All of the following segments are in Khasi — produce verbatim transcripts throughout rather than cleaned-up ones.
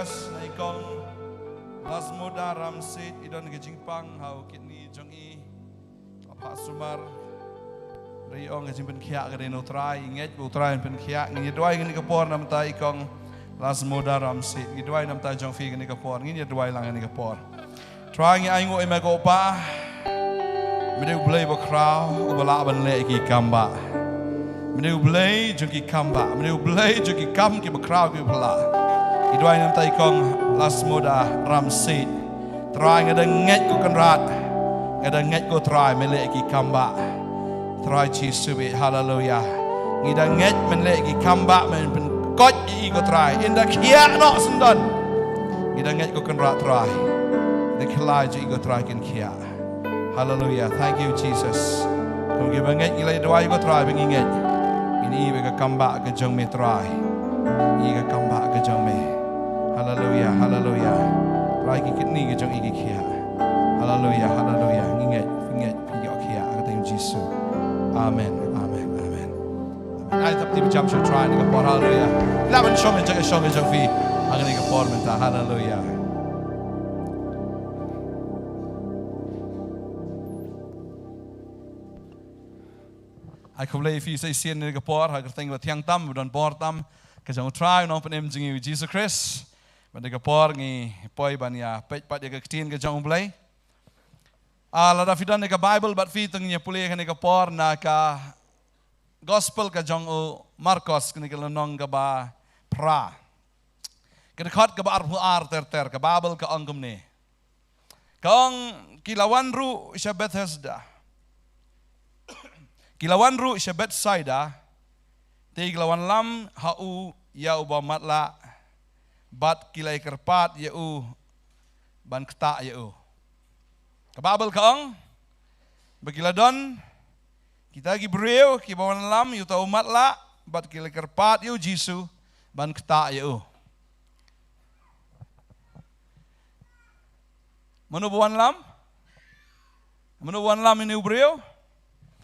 Nai kong Lasmoda Ramsit, i don ka jingpang ha u kidney jong i. Apa sumar. Ri ong ka jingpynkhiah ka dei na u Trai, i ngeit ba u Trai un pynkhiah. Ngin ïa duwai kane ka por namar i kong Lasmoda Ramsit. Ngi duwai namar jong phi kane ka por. Ngin ïa duwai lang kane ka por. Trai, ngi ainguh ïa me ko Pa. Me dei u Blei bakhraw, uba lah ban leh ki kam bah. Me dei u Blei jong ki kam bah. Me dei u Blei jong ki kam kiba khraw kiba phylla. Ngi duwai namar i kong Lasmoda Ramsit. Trai, nga da ngeit ko Kynrad. Nga da ngeit ko Trai, me leh ki kam bah. Trai Jisu beit, haleluya. Ngi da ngeit men leh ki kam bah, men pynkoit ïa i ko Trai. Ynda khiah noh syndon. Ngi da ngeit ko Kynrad Trai. Ngi da khlaiñ ïa i ko Trai kin khiah. Haleluya. Thank you, Jesus. Kum kiba ngeit ngi la duwai ko Trai ba ngi ngeit. Ngin ïoh ïa ka kam bah ka jong me Trai. Ïa ka kam bah ka jong me. Haleluya, haleluya. Trai, ki kidney ka jong i ki khiah. Haleluya, haleluya. Ngi ngeit, ngi ngeit. Phi ïoh khiah ha ka kyrteng Jisu. Amen, amen, amen. Amen. Ai thap kti ba jam sha u Trai ha kane ka por, haleluya. Lah ban shong ïa ka jong, shong ïa ka jong phi ha kane ka por mynta, haleluya. Ai khublei ïa phi sa shisien ha kane ka por ha ka kyrteng ba thiang tam, ba don bor tam, ka jong u Trai Nongpynim jong ngi Jisu Khrist. Bad ha kane ka por ngi poi ban ïa peit pat ïa ka ktien ka jong u Blei. Ah, lada phi don ïa ka Bible bad phi, to ngin ïa pule ha kane ka por na ka Gospel ka jong u Markos, kane ka lynnong kaba phra. Ka dkhot kaba arphew ar ter ter, ka Bible ka ong kumne. Ka ong, ki la wan ruh sha Bethesda. Ki la wan ruh sha Bethsaida. Te ki la wanlam ha u ïa uba matlah. Bad ki la ïa kyrpad ïa u ban ktah ïa u. Ka Bible ka ong ba ki la don kita ki briew kiba wanlam ïa uta u matlah, bad ki la kyrpad ïa u Jisu ban ktah ïa u. Mano ba wanlam? Mano ba wanlam ïa une u briew?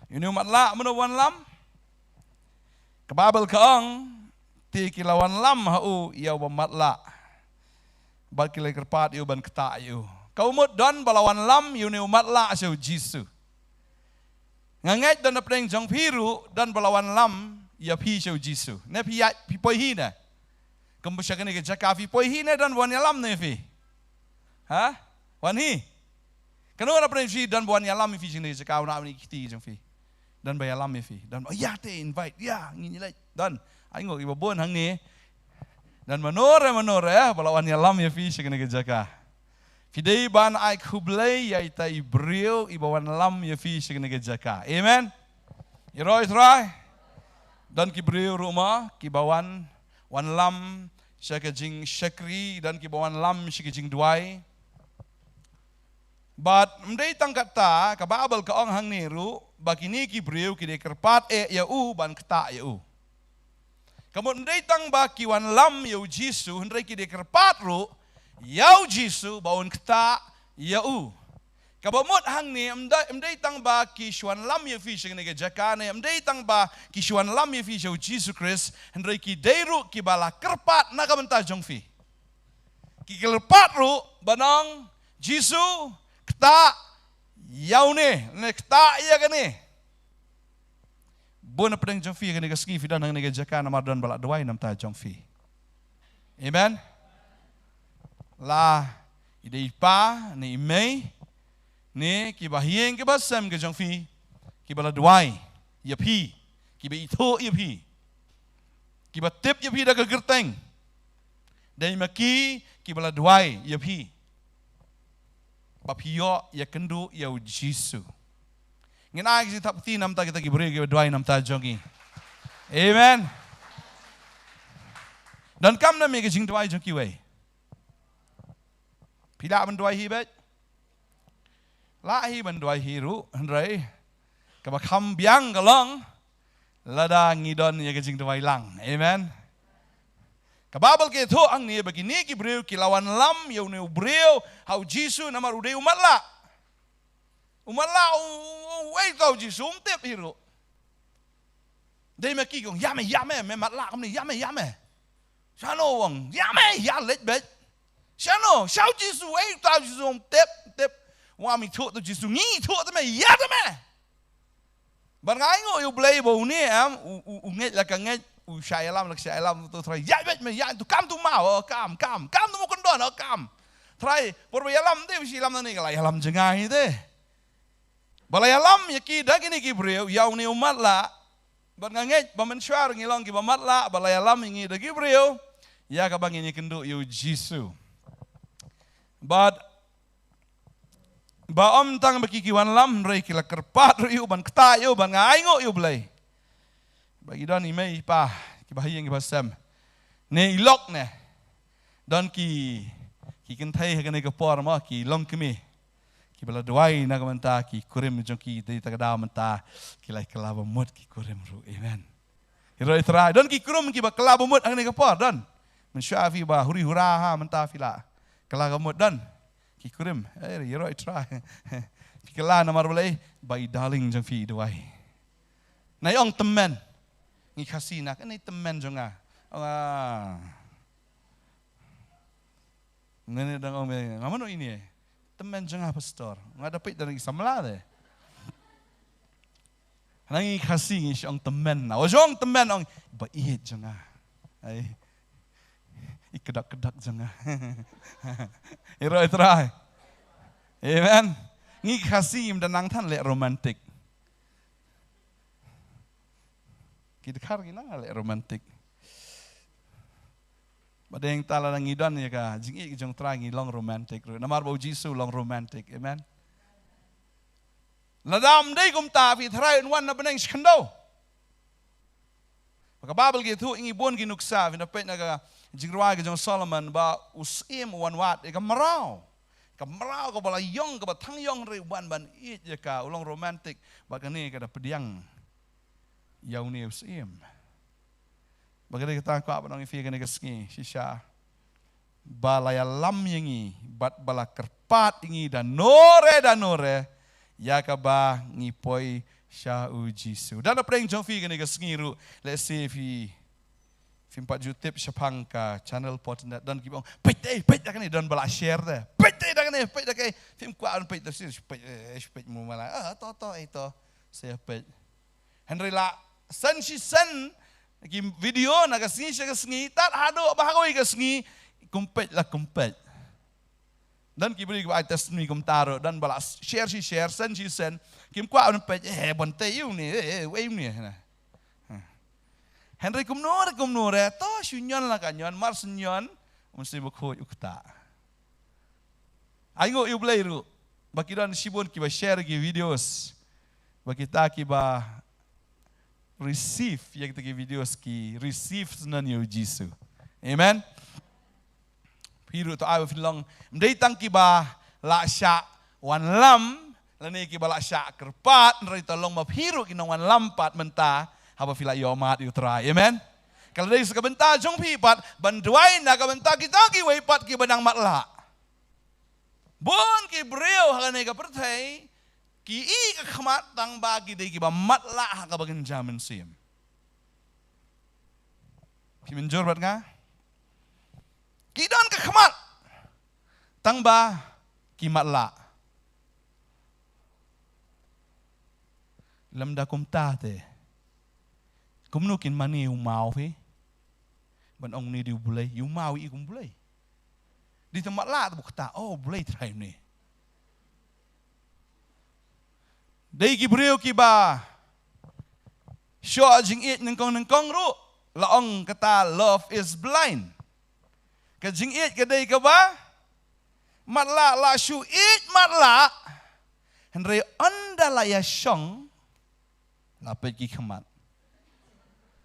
Ïa une u matlah, mano ba wanlam? Ka Bible ka ong, te ki la wanlam ha u ïa uba matlah. Bad ki la kyrpad ïa u ban ktah ïa u. Ka mut don ba la wanlam ïa une u matlah sha u Jisu. Nga ngeit don na pdeng jong phi ruh, don ba la wanlam ïa phi sha u Jisu. Ne phi ïa, phi poi hi ne? Kumba sha kane ka jaka phi poi hi ne, don ba wan ïalam ne phi? Ha? Wan hi? Kano na pdeng phi don ba wan ïalam ïa phi sha kane ka jaka, u na ïa kti jong phi? Don ba ïalam ïa phi? Don ba, ïa te invite, ïa, ngin ïa leit. Don, ai nguh iba bun hangne. Don mano re mano re ba la wan ïalam ïa phi sha kane ka jaka. Phi dei ban ai khublei ïa ita i briew iba wanlam ïa phi sha kane ka jaka. Amen. Ïaroh Trai. Don ki briew ruh ma kiba wan, wanlam sha ka jingshakri, don kiba wanlam sha ka jingduwai. Bad ym dei tang katta, ka Bible ka ong hangne ruh ba kine ki briew ki dei kyrpad eh ïa u ban ktah ïa u. Ka mut ym dei tang ba ki wanlam ïa u Jisu, hynrei ki dei kyrpad ruh ïa u Jisu ba un ktah ïa u. Kaba mut hangne ym dei, ym dei tang ba ki shu wanlam ïa phi sha kane ka jaka ne, ym dei tang ba ki shu wanlam ïa phi sha u Jisu Khrist, hynrei ki dei ruh kiba la kyrpad na ka bynta jong phi. Ki kyrpad ruh ba nang Jisu, ktah ïa une, ne ktah ïa kane. Bun na pdeng jong phi kane ka sngi phi don hangne ka jaka namar don ba la duwai na bynta jong phi. Amen. La i dei i pa ne i mei ne kiba ha ïing kiba sem ka jong phi, kiba la duwai ïa phi, kiba ithuh ïa phi, kiba tip ïa phi da ka kyrteng. Dei ma ki kiba la duwai ïa phi. Ba phi ïoh ïakynduh ïa u Jisu. Ngin ai ka jingthap kti na bynta kita ki briew kiba duwai na bynta jong ngi. Amen. Donkam na me ka jingduwai jong kiwei? Phi lah ban duwai hi beit? Lah hi ban duwai hi ruh, hynrei kaba kham biang ka long lada ngi don ïa ka jingduwai lang. Amen. Ka Bible ka ïathuh hangne ba kine ki briew ki la wanlam ïa une u briew ha u Jisu namar u dei u matlah. U matlah u, u, u, uei uta u Jisu um tip hi ruh. Dei ma ki ki ong, ïa me, ïa me, me matlah kumne, ïa me, ïa me. Shano u ong, ïa me, ïa leit beit. Shano, sha u Jisu, ei, uta u Jisu, um tip, tip. Wa mi thuh tu Jisu, ngi thuh tu me, ïa tu me. Ban ngai ngo ïa u Blei ba une em, u, u, u ngeit la ka ngeit, u shah ïalam la ka shah ïalam, tu Trai, ïa beit me, ïa tu kam tu ma, oh, kam, kam, kam tu mo kondon, oh, kam. Trai, por ba ïalam te, ba shi ïalam na ne, ka la ïalam jngai te. Ba la ïalam ïa ki da kine ki briew, ïa une u matlah. Bad nga ngeit ba mynshuwa ngi long kiba matlah, ba la ïalam ïa ngi da ki briew, ïa kaba ngin ïakynduh ïa u Jisu. Bad ba ym tang ba ki ki wanlam, hynrei ki la kyrpad ruh ïa u ban ktah ïa u, ban ngai ngo ïa u Blei. Ba ki don i mei i pa, kiba ha ïing kiba sem, ne i lok ne. Don ki, ki kynthei ha kane ka por mo, ki longkmie. Kiba la duwai na ka bynta ki kurim jong ki, dei ta ka daw mynta ki la kylla ba mut ki kurim ruh. Amen. Ïaroh ïa u Trai. Don ki kurim kiba kylla ba mut ha kane ka por, don. Mynshuwa phi ba huri hura ha mynta phi la kylla ka mut, don. Ki kurim. Eh, ïaroh ïa u Trai. Phi kylla namar balei, ba i darling jong phi i duwai. Nai ong tymmen. Ngi Khasi na, kane tymmen jong nga. Ong, ah. Nane dang ong me, nga mano ine? Tymmen jong nga, pastor. Nga da peit da ngi samla de. Nang ngi Khasi ngi shu ong tymmen na. Wa jong tymmen ong ba ïeit jong nga. Ai. I kdok kdok jong nga. Ïaroh ïa u Trai. Amen. Ngi Khasi ngim da nang than leh romantic. Ki dkhar ngi nang leh romantic. Ba dang ta la ngi don ïa ka jingïeit jong u Trai ngi long romantic ruh. Namar ba u Jisu long romantic. Amen. Lada ym dei kumta phi Trai un wan na bneng shikyndew. Ba ka Baibl ki thuh ïa ngi bun ki nuksa, phin da peit na ka jingrwai ka jong u Solomon ba u syiem u wan wad ïa ka mraw. Ka mraw kaba la ïong, kaba tang ïong, hynrei u wan ban ïeit ïa ka, u long romantic. Bad kane ka da pdiang ïa une u syiem. Bad kane kata nga kwah ban ong ïa phi kane ka sngi shisha, ba la ïalam ïa ngi bad ba la kyrpad ïa ngi da nore da nore, ïa kaba ngi poi sha u Jisu. Da na pdeng jong phi kane ka sngi ruh, let's say phi, phim pat ju tip shaphang ka channel Fortinet, don kiba ong, peit te, peit da kane, don ba la share te, peit te da kane, peit da kane, phim kwah ban peit te, peit, eh, peit mo mala, ah, to, to, eh, to, sa peit. Hynrei la san shi san ki video na ka sngi sha ka sngi, tad haduh ba ha kawei ka sngi, kum peit la kum peit. Don ki briew kiba ai testimony kumta ruh, don ba la share shi share, san shi san, kim kwah ban peit, eh, ban tei ïa une, eh, eh, wei une, na. Hynrei kumno re, kumno re, to shu ñion la ka ñion, mar shu ñion, u Mynsiem Bakhuid u ktah. Ai nguh ïa u Blei ruh ba ki don shibun kiba share ki videos, ba kita kiba receive ïa kita ki videos ki receive syndon ïa u Jisu. Amen. Phi ruh to ai ba phin long, ym dei tang kiba la shah wanlam lane kiba la shah kyrpad, hynrei to long ma phi ruh ki nongwanlam pat mynta haba phi la ïohmad ïa u Trai. Amen. Ka la dei sa ka bynta jong phi pat ban duwai na ka bynta kita kiwei pat kiba dang matlah. Bun ki briew ha kane ka pyrthei ki i ka khmat tang ba ki dei kiba matlah ha kaba kynja mynsiem. Phi mynjur bad nga? Ki don ka khmat tang ba ki matlah. Lymda kumta te, kumno kin mane u maw phi? Ban ong ne dei u Blei, u maw i kum Blei. Dei te matlah te bu ktah, oh, Blei Trai ne. Dei ki briew kiba shoh jingïeit nyngkong nyngkong ruh, la ong kata love is blind. Ka jingïeit ka dei kaba matlah, la shu ïeit matlah. Hynrei ynda la ïa shong, la peit ki khmat.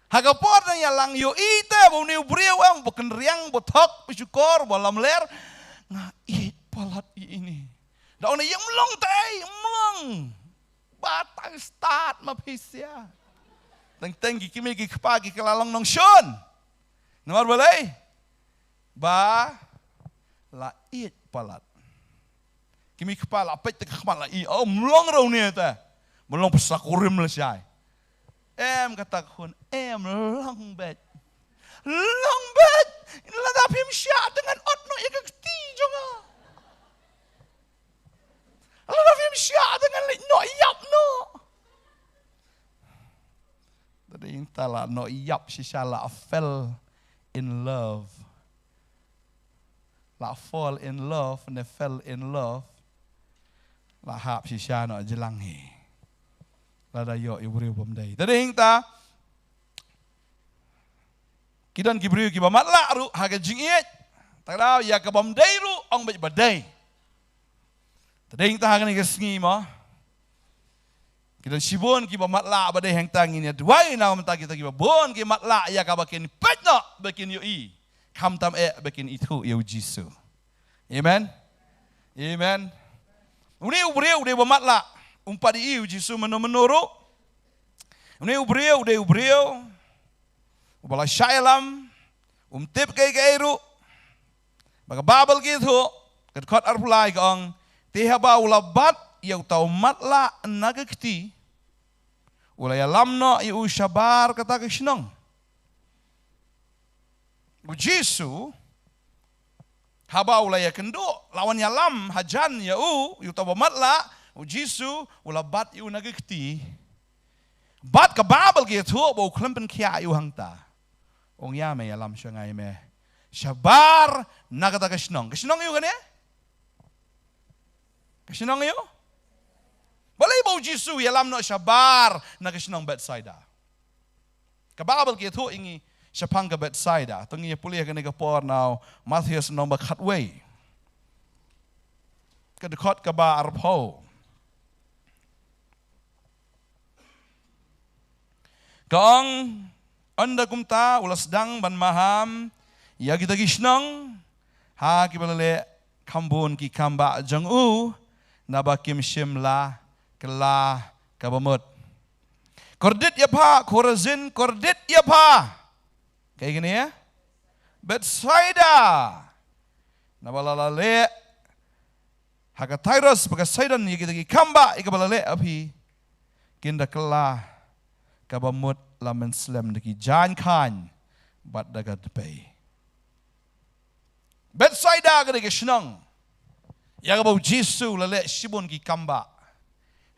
Ha ka por dang ïalang ïohi te ba une u briew em, ba kynriang, ba thok, ba shukor, ba lamler. Nga ïeit palat ïa ine. Da une ïa mlong te ei, mlong. Ba tang stad ma phi sia. Teng teng ki kmie ki kpa ki kylla long nongshun. Namar balei? Ba la ïeit palat. Ki mei ki kpa la peit te ka khmat la i, oh, mlong ruh ne te. Mlong pisa kurim lashai. Em kata ka khun, em long beit. Long beit. Lada phim shah te ngan ot noh ïa ka kti. Ta la noh ïap shisha, la fell in love. La fall in love, ne fell in love. La hap shisha noh jlang hi. Lada ïoh ïa u briew bym dei. Te hangta, ki don ki briew kiba matlah ruh ha ka jingïeit. Te lada ïa ka bym dei ruh, ong beit ba dei. Te hangta ha kane ka sngi mo, ki don shibun kiba matlah ba dei, hangta ngin ïa duwai na ka bynta kita kiba bun ki matlah ïa kaba kin peit noh ba kin ïohi, khamtam eh ba kin ithuh ïa u Jisu. Amen. Amen. Une u briew u dei uba matlah, um pat ïohi ïa u Jisu mynno mynno ruh. Une u briew u dei u briew uba la shah ïalam, um tip kaei kaei ruh. Ba ka Baibl ka ïathuh, ka dkhot arphew lai ka ong, te haba u la bat ïa uta u matlah na ka kti, u la ïalam noh ïa u shabar kata ka shnong. U Jisu, haba u la ïakynduh, la wan ïalam hajan ïa u, ïa uta uba matlah, u Jisu u la bat ïa u na ka kti. Bad ka Baibl ka ïathuh ba u khlem pynkhiah ïa u hangta. Ong ïa me, ïalam sha nga ïa me. Shabar na kata ka shnong. Ka shnong ïa u kane? Ka shnong ïa u? Balei ba u Jisu u ïalam noh shabar na ka shnong Bethsaida? Ka Baibl ka ïathuh ïa ngi shaphang ka Bethsaida. To ngin ïa pule ha kane ka por na u Mathaios lynnong ba khatwei, ka dkhot kaba arphew. Ka ong, ynda kumta u la sdang ban maham ïa kita ki shnong ha kiba la leh kham bun ki kambah jong u, naba kim shym la kylla kaba mut. Kordit ïa pha Korazin, kordit ïa pha. Kaei kane? Bethsaida. Naba lada la leh ha ka Tyrus bad ka Sidon ïa kita ki kambah ïa kaba la leh ha phi, kin da kylla kaba mut la mynslem da ki jaiñ khaiñ bad da ka dpei. Bethsaida ka dei ka shnong ïa kaba u Jisu u la leh shibun ki kambah,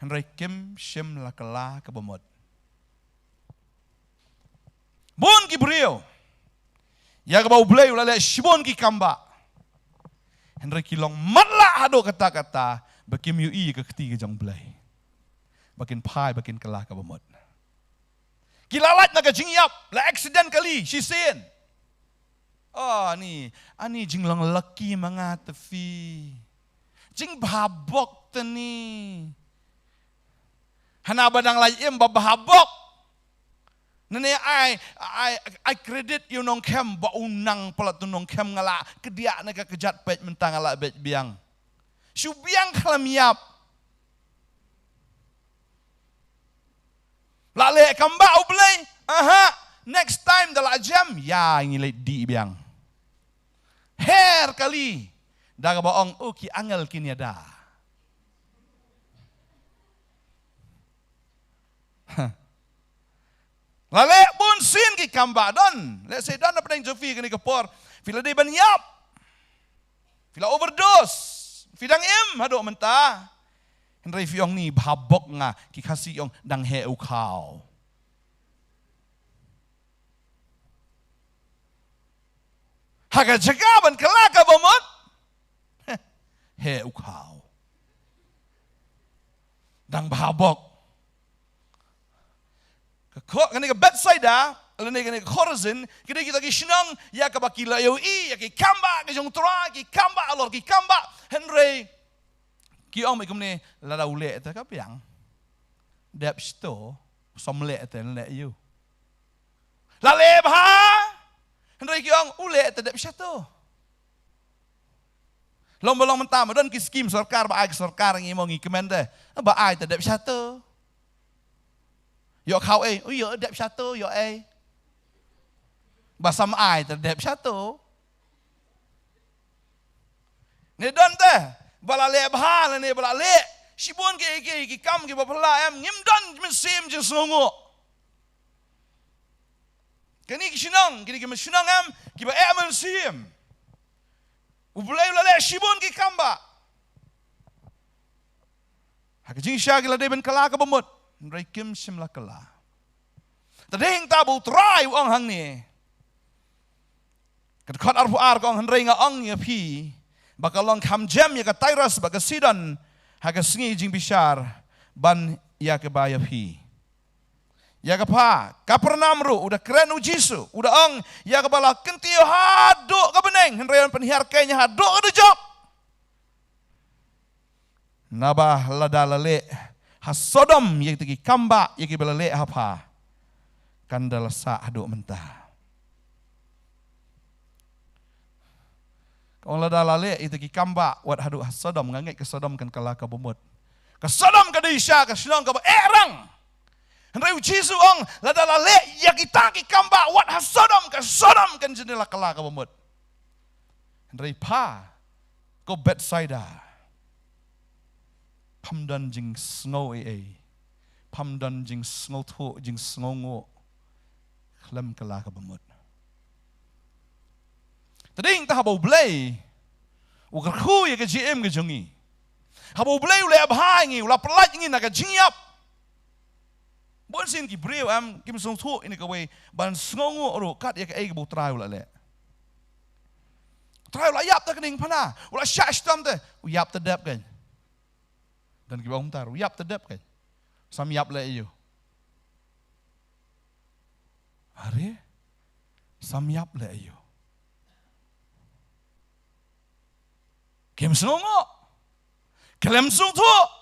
hynrei kim shym la kylla kaba mut. Bun ki briew ïa kaba U Blei u la leh shibun ki kambah, hynrei ki long matlah haduh katta katta ba kim ïohi ïa ka kti ka jong U Blei, ba kin phai, ba kin kylla kaba mut. Ki la lait na ka jingïap, la accident kali shisien. Oh, ani, ani jinglong lucky ma nga te phi. Jingbha bok te ni. Hana ba dang lait im ba bha bok. Nane ai, ai, ai credit ïa u nongkhem ba u nang palat u nongkhem, nga la kdiah na ka kjat peit mynta nga la beit biang. Shu biang khlem ïap. La leh kambah U Blei, aha, next time da la jem, ïa ngi leit dih biang. Her kali, da kaba ong, u ki angel kin ïada. La leh bun sien ki kambah don. Lehse don na pdeng jong phi kane ka por, phi la dei ban ïap. Phi la overdose. Phi dang im haduh mynta. Hynrei phi ong ni bha bok nga, ki Khasi ong dang heh u khaw. Ha ka jaka ban kylla kaba mut, heh u khaw. Dang bha bok. Ka kho-, kane ka Bethsaida, lane kane ka Chorazin, ki dei kita ki shnong ïa kaba ki la ïohi ïa ki kambah ki jong U Trai, ki kambah halor ki kambah, hynrei ki ong beit kumne, lada u leh te ka biang. Dep shto, som leh te leh ïa u. La leh bha, hynrei ki ong u leh te dep shato. Long ba long mynta ma don ki skim sorkar ba ai ka sorkar, ngi mo ngi kmen te. Ba ai te dep shato. Ïoh khaw ei, u ïoh dep shato, ïoh ei. Ba sam ai te dep shato. Ne don te, ba la leh bha lane ba la leh shibun ki, ki, ki kam kiba phylla em, ngim don mynsiem jingsngewnguh. Kine ki shnong, kine ki shnong em, kiba eh mynsiem. U Blei u la leh shibun ki kambah. Ha ka jingshisha ki la dei ban kylla kaba mut, hynrei kim shym la kylla. Te dei hangta ba U Trai u ong hangne. Ka dkhot arphew ar ka ong, hynrei nga ong ïa phi ba ka long kham jem ïa ka Tirus bad ka Sidon ha ka sngi jingbishar ban ïa kaba ïa phi. Ïa ka pha, Kapernaum ruh, u da kren U Jisu, u da ong, ïa kaba la kyntiew haduh ka bneng, hynrei yn pynhiar keiñ haduh ka dujok. Naba lada la leh ha Sodom ïa kita ki kambah, ïa kiba la leh ha pha, kan da la sah haduh mynta. Ka ong lada la leh ïa kita ki kambah wat haduh ha Sodom, nga ngeit ka Sodom kan kylla kaba mut. Ka Sodom ka dei shisha ka shnong kaba eh rang. Hynrei U Jisu u ong lada la leh ïa kita ki kambah wat ha Sodom, ka Sodom kan jin da la kylla kaba mut. Hynrei pha, ko Bethsaida, pham don jingsngew ei ei, pham don jingsngewthuh, jingsngewnguh, khlem kylla kaba mut. Te dei hangta haba U Blei u kyrkhu ïa ka jingim ka jong ngi, haba U Blei u leh bha ïa ngi, u la pyllait ïa ngi na ka jingïap. Bun sien ki briew em kim sngewthuh ïa kane kawei ban sngewnguh ruh kat ïa kaei kaba U Trai u la leh. U Trai u la ïap te ka diengphna, u la shah shitom te, u ïap te dep keiñ. Don kiba ong kumta, u ïap te dep keiñ. Sam ïap leh aïu? Are, sam ïap leh aïu? Kim sngewnguh. Khlem sngewthuh.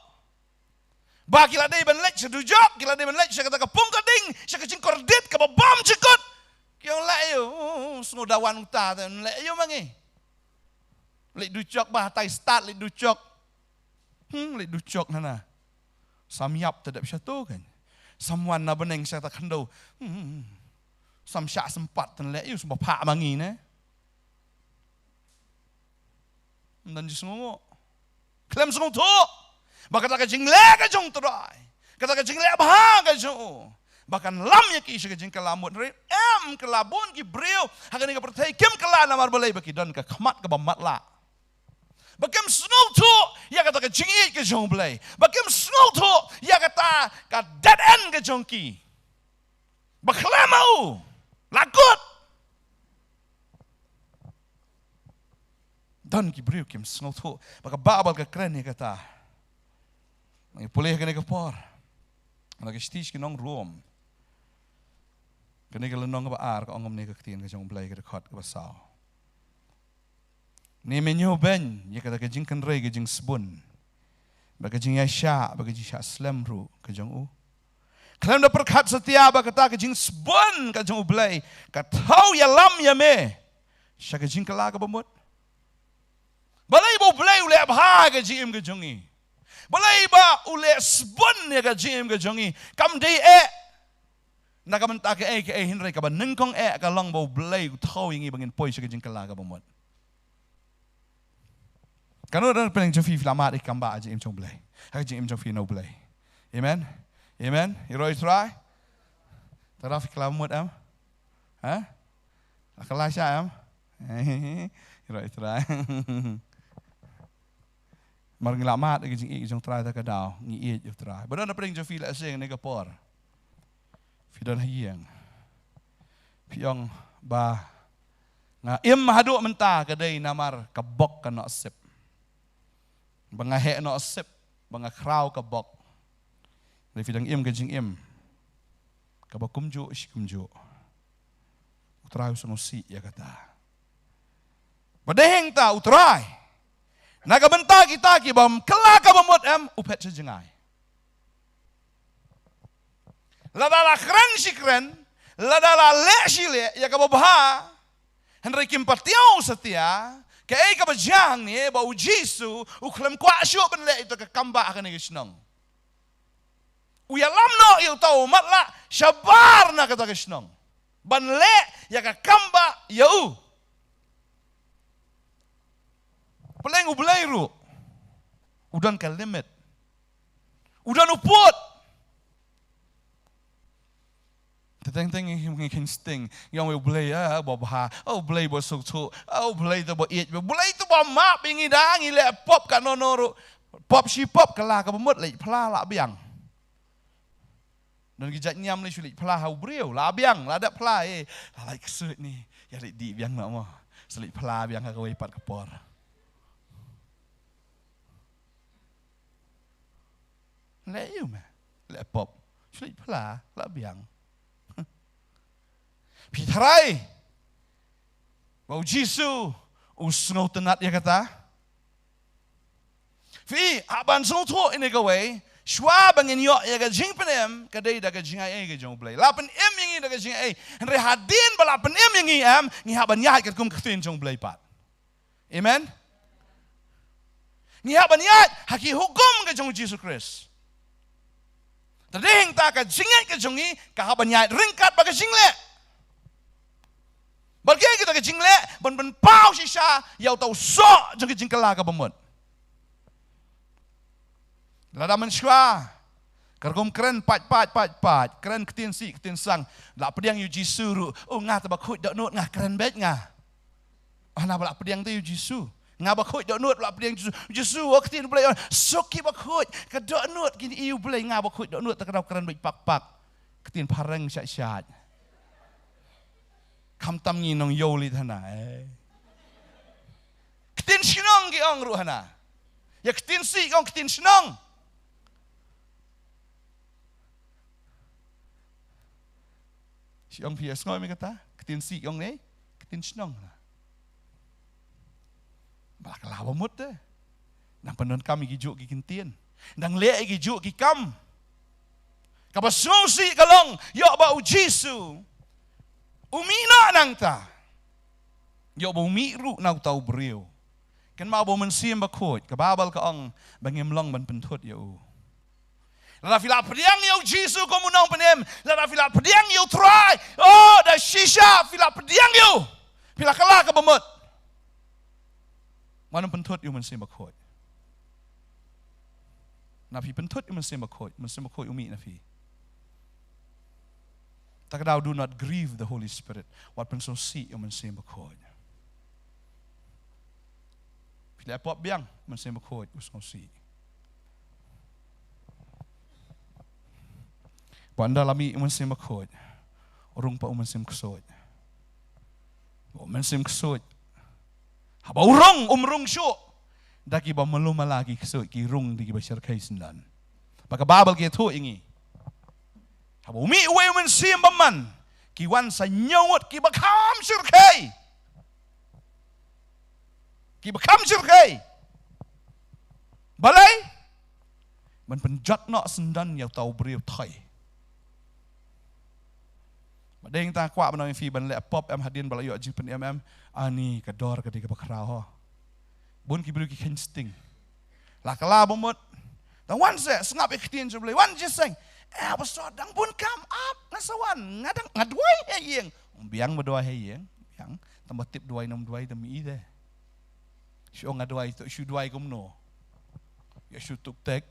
Ba ki la dei ban leit sha dujok, ki la dei ban leit sha kata ka pung ka ding, sha ka jingkordit kaba bymjukut. Ki ong leh aïu, oh, sngewdawan uta te, leh aïu ma ngi. Leit dujok ba, tai stad leit dujok. Hmm, leit dujok nana. Sam ïap te dep shato keiñ. Sam wan na bneng sha kata khyndew. Hmm. Sam shah sympat te leh aïu, sam ba phah ma ngi ne. Ym don jingsngewnguh. Khlem sngewthuh ba kata ka jingleh ka jong U Trai, kata ka jingleh bha ka jong u, ba kan lam ïa ki sha ka jingkylla mut. Hynrei em, kylla, bun ki briew ha kane ka pyrthei kim kylla namar balei? Ba ki don ka khmat kaba matlah. Ba kim sngewthuh ïa kata ka jingïeit ka jong U Blei. Ba kim sngewthuh ïa kata ka dead end ka jong ki. Ba khlem ma u la kut. Don ki briew kim sngewthuh ba ka Baibl ka kren ïa kata. Ngi pule ha kane ka por, na ka shithi sha ki nong Rom, kane ka lynnong kaba ar, ka ong kumne ka ktien ka jong U Blei, ka dkhot kaba saw: Ne me ñiewbeiñ ïa kata ka jingkynrei ka jingsbun, bad ka jingïaishah bad ka jingshah slem ruh ka jong u? Khlem da pyrkhat satia ba kata ka jingsbun ka jong U Blei ka thaw ïalam ïa me sha ka jingkylla kaba mut? Balei ba U Blei u leh bha ka jingim ka jong ngi? Balei ba u leh sbun ïa ka jingim ka jong ngi? Kam dei eh na ka bynta kaei kaei, hynrei kaba nyngkong eh ka long ba U Blei u thaw ïa ngi ba ngin poi sha ka jingkylla kaba mut. Katno na pdeng jong phi phi la mad ïa ki kambah ha ka jingim jong U Blei, ha ka jingim jong phi na U Blei? Amen. Amen. Ïaroh ïa U Trai. Te la phi kylla mut em? Ha? La kylla sha em? Ïaroh ïa U Trai. Namar ngi la mad ïa ka jingïeit jong U Trai, te ka daw ngi ïeit ïa U Trai. Ba don na pdeng jong phi la seng ne ka por, phi don ha ïing, phi ong ba nga im haduh mynta ka dei namar ka bok ka noh sip. Ba nga heh noh sip, ba nga khraw ka bok. Dei phi dang im ka jingim kaba kumjuh shi kumjuh. U Trai u sngewsih ïa kata. Ba dei hangta U Trai, na ka bynta kita ki bym kylla kaba mut em, u phet sha jngai. Lada la kren shi kren, lada la leh shi leh ïa kaba bha, hynrei kim patiaw satia, kaei kaba jia hangne? Ba U Jisu u khlem kwah shuh ban leh ïa uta ka kambah ha kane ka shnong. U ïalam noh ïa uta u matlah shabar na kata ka shnong ban leh ïa ka kambah ïa u. Pdeng U Blei ruh u don ka limit, u don u pud. Te teng teng ngi, ngi kheiñ sting, ngi ong U Blei, ah, ba bha, ah, U Blei ba suk suk, ah, U Blei te ba ïeit, U Blei te ba map ïa ngi da ngi leh pop katno no ruh. Pop shi pop, kylla kaba mut, leit phla lah biang. Don ki jait niam lei shu leit phla ha u briew, la biang, la dep phla, eh, la lait ksuid ni, ïa leit dih biang noh mo. Shu leit phla biang ha kawei pat ka por. Leh ïu me, leh pop, shu leit phla, la biang. Phi tharai ba u Jisu u sngewtynnat ïa kata? Phi, haba sngewthuh ine kawei, shuwa ba ngin ïoh ïa ka jingpynim, ka dei da ka jingai ei ka jong u Blei. La pynim ïa ngi da ka jingai ei. Hynrei hadien ba la pynim ïa ngi em, ngi hap ban ïaid katkum ka ktien jong u Blei pat. Amen. Ngi hap ban ïaid ha ki hukum ka jong u Jisu Khrist. Te dei hangta ka jingngeit ka jong ngi ka hap ban ïaid ryngkat bad ka jingleh. Balei kita ka jingleh ban pynpaw shisha ïa uta u soh jong ka jingkylla kaba mut. Lada mynshuwa ka rukom kren pat pat pat pat, kren ktien sih ktien sang, la pdiang ïa u Jisu ruh, oh nga te ba khuid dohnud nga kren beit nga. Hana ba la pdiang te ïa u Jisu. Nga ba khuid dohnud ba la pdiang Jisu. Jisu, oh ktien Blei, oh, suk ki ba khuid, ka dohnud kine ïa u Blei, nga ba khuid dohnud te ka dau kren beit pak pak. Ktien phareng shat shat. Khamtam ngi nong ïoh leit hana, eh. Ktien shnong ki ong ruh hana. Ïa ktien sih ki ong ktien shnong. Shi ong phi ïa sngew me kata, ktien sih ong ne, ktien shnong na. Ba la ka la ba mut te. Nang pyndonkam ïa ki juh ki ktien. Nang leh ïa ki juh ki kam. Kaba sngewsih ka long, ïoh ba u Jisu u mih noh nangta. Ïoh ba u mih ruh na uta u briew. Kynmaw ba u Mynsiem Bakhuid, ka Baibl ka ong ba ngim long ban pynthut ïa u. Lada phi la pdiang ïa u Jisu kum u nongpynim, lada phi la pdiang ïa u Trai, oh, da shisha phi la pdiang ïa u, phi la kylla kaba mut. Mano pynthut ïa u Mynsiem Bakhuid? Na phi pynthut ïa u Mynsiem Bakhuid, Mynsiem Bakhuid u mih na phi. Ta ka daw, do not grieve the Holy Spirit. Wat pynsngewsih ïa u Mynsiem Bakhuid. Phi leh pop biang, Mynsiem Bakhuid u sngewsih. Ba ynda la mih u Mynsiem Bakhuid, rung pat u Mynsiem Ksuid. U Mynsiem Ksuid, haba u rung, um rung shuh da kiba malu mala ki ksuid, ki rung da kiba shyrkhei syndon. Ba ka Baibl ka ïathuh ïa ngi, haba u mih uwei u Mynsiem Bymman, ki wan sa hynñiew ngut kiba kham shyrkhei. Kiba kham shyrkhei. Balei? Ban pynjot noh syndon ïa uta u briew thoi. Ba dei hangta kwah ban ong ïa phi, ban leh pop em hadien ba la ïoh jingpynim em? Ani ka dor ka dei kaba khraw ho. Bun ki briew ki kheiñ sting. La kylla ba mut. Dang wan seh, sngap ïa ka ktien jong u Blei, wan jingïaseng. Eh, pastor, dang bun kam ap, nga sa wan, nga dang, nga duwai ha ïing. Biang ba duwai ha ïing, biang. Tang ba tip duwai ne ym duwai te mih i te. Shu ong nga duwai, to shu duwai kumno? Ïoh shu tuk tek.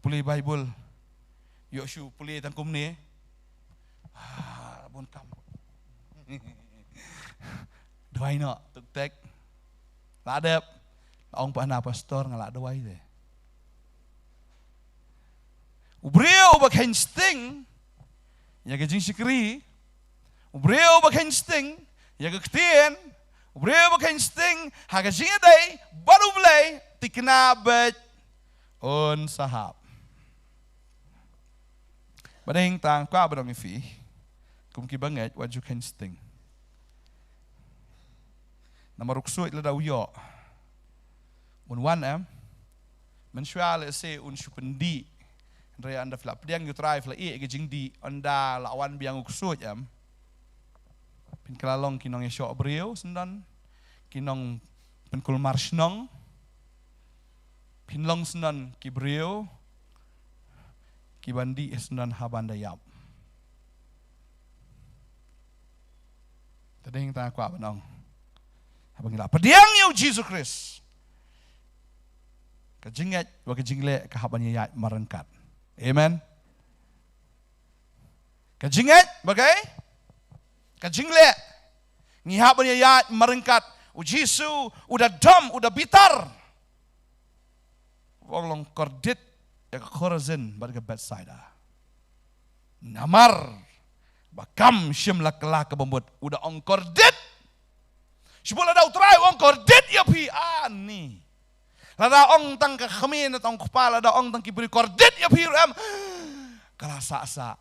Pule Baibl. Ïoh shu pule tang kumne. Ah, bun kam. Duwai noh, tuk tek. La dep. La ong pat hana, pastor, nga la duwai te. U briew uba kheiñ sting ïa ka jingshakri, u briew uba kheiñ sting ïa ka ktien, u briew uba kheiñ sting ha ka jingïadei bad U Blei, thikna beit un sa hap. Ba dei hangta kwah ban ong ïa phi, kum kiba ngeit, wat ju kheiñ sting. Namar u ksuid lada u ïoh, un wan em? Mynshuwa lehse un shu pyndih. Hynrei ynda phi la pdiang ïa u Trai, phi la ïeh ïa ka jingdih, ynda la wan biang u ksuid em, phin kylla long ki nongïashoh briew syndon, ki nongpynkulmar shnong. Phin long syndon ki briew kiban dih syndon ha ban da ïap. Te dei hangta kwah ban ong, haba ngi la pdiang ïa u Jisu Khrist, ka jingngeit bad ka jingleh ka hap ban ïaid marryngkat. Amen. Ka jingngeit bad ka, ka jingleh, ngi hap ban ïaid marryngkat. U Jisu u da dom, u da bitar. U ong long kordit ïa ka Korazin bad ka Bethsaida. Namar ba kam shym la kylla kaba mut, u da ong kordit. Shibun lada u Trai u ong kordit ïa phi, ani. Lada ong tang ka khmih ne tang kpa, lada ong tang ki briew kordit ïa phi ruh em, ka la sah sah.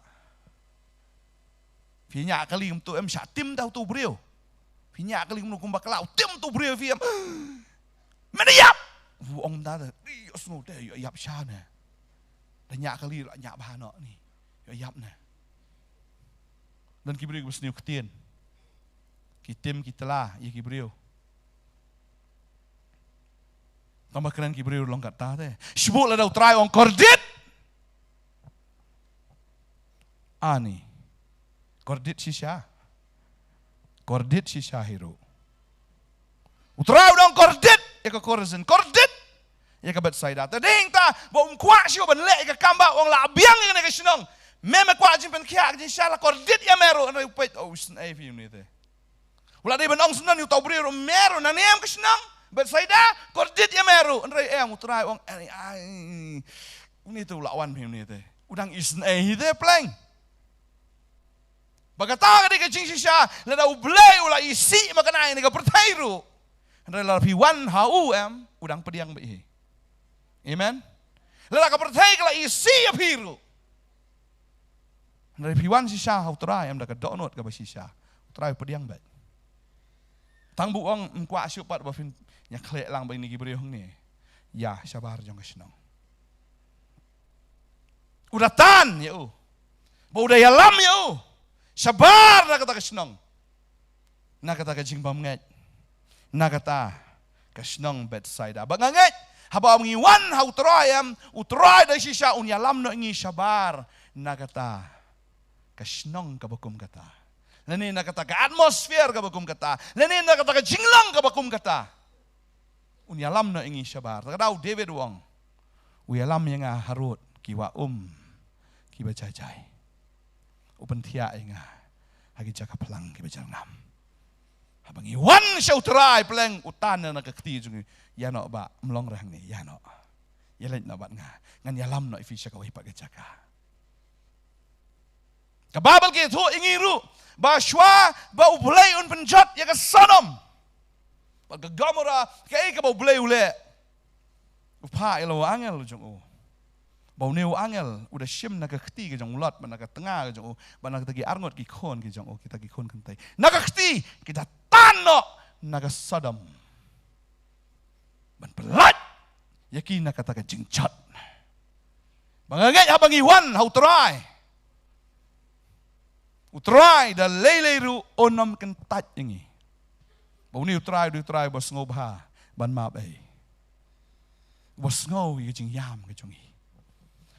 Phi ñiah kali kumtu em, shah tim da utu u briew. Phi ñiah kali kumtu kumba ka la u tim utu u briew phi em. Men ïap. U ong da da. Ïa sngew te ïa ïap sha ne. Da ñiah kali la ñiah bha noh ni. Ïa ïap ne. Don ki briew kiba sniew ktien. Ki tim ki tla ïa ki briew. Tang ba kren ki briew long kata te. Shibun lada u Trai ong kordit. Ani. Kordit shisha. Kordit shisha hi ruh. U Trai u da ong kordit ïa ka Korazin, kordit ïa ka Bethsaida. Te dei hangta ba um kwah shuh ban leh ïa ka kam, ba u ong la biang ïa kane ka shnong. Me me kwah jingpynkhiah ka jingshisha, la kordit ïa me ruh, hynrei u peit, oh, u isynei phi une te. U la dei ban ong shen ïa uta u briew ruh, me ruh na ne em ka shnong Bethsaida, kordit ïa me ruh, hynrei em u Trai u ong, ai, ai, une te u la wan phi une te. U dang isynei hi te pleng. Ba kata ka dei ka jingshisha, lada U Blei u la isih ma kane ka pyrthei ruh, hynrei lada phi wan ha u em, u dang pdiang beit hi. Amen. Lada ka pyrthei ka la isih ïa phi ruh, hynrei phi wan shisha ha u Trai em da ka dohnud kaba shisha, u Trai u pdiang beit. Tang ba u ong, ym kwah shuh pat ba phin ïa khleh lang bad kine ki briew hangne. Ïa shabar jong ka shnong. U da tan ïa u. Ba u da ïalam ïa u. Shabar na kata ka shnong. Na kata ka jingbymngeit. Na kata ka shnong Bethsaida. Ba nga ngeit, haba ngi wan ha u Trai em, u Trai da shisha un ïalam noh ïa ngi shabar na kata ka shnong kaba kum kata. Lane na kata ka atmosphere kaba kum kata. Lane na kata ka jinglong kaba kum kata. Un ïalam noh ïa ngi shabar. Te ka dei u David u ong, u ïalam ïa nga harud ki wah um kiba jai jai. U pynthiah ïa nga ha ki jaka phlang kiba jyrngam. Haba ngi wan sha u Trai pleng, u tan na ka kti jong ngi. Ïa noh Bah, ym long re hangne, ïa noh. Ïa leit noh bad nga. Ngan ïalam noh ïa phi sha kawei pat ka jaka. Ka Baibl ka ïathuh ïa ngi ruh ba shuwa ba U Blei un pynjot ïa ka Sodom bad ka Gomora, kaei kaba U Blei u leh? U phah ïa la u angel jong u. Ba une u angel u da shim na ka kti ka jong u Lot, bad na ka tnga ka jong u, bad na kata ki arngut ki khun ki jong u, kita ki khun kynthei. Na ka kti, ki da tan noh na ka Sodom ban pyllait ïa ki na kata ka jingjot. Ba nga ngeit haba ngi wan ha u Trai, u Trai da lei lei ruh un ym kyntait ïa ngi. Ba une u Trai u dei u Trai uba sngewbha ban map ei. Uba sngew ïa ka jingïam ka jong ngi.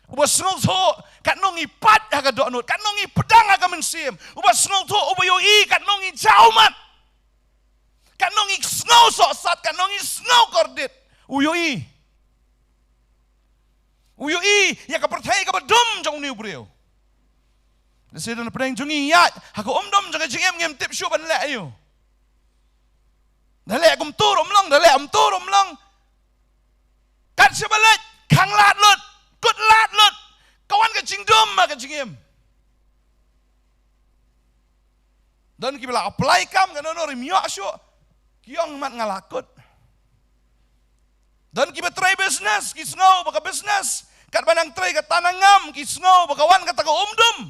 Uba sngewthuh katno ngi pait ha ka dohnud, katno ngi pdeng ha ka mynsiem. Uba sngewthuh, uba ïohi katno ngi jawmat. Katno ngi sngew sohsat, katno ngi sngew kordit. U ïohi. U ïohi ïa ka pyrthei kaba dum jong une u briew. Lehse don pdeng jong ngi ïaid ha ka umdum jong ka jingim, ngim tip shuh ban leh aïu. Da leh kumtu ruh ym long, da leh kumtu ruh ym long. Kat shaba leit, khanglad lut, kut lad lut. Ka wan ka jingdum ha ka jingim. Don kiba la apply kam, ka no no rim ïoh shuh. Ki ong mat nga la kut. Don kiba trei business, ki sngew ba ka business katba nang trei ka tan ngam, ki sngew ba ka wan kata ka umdum.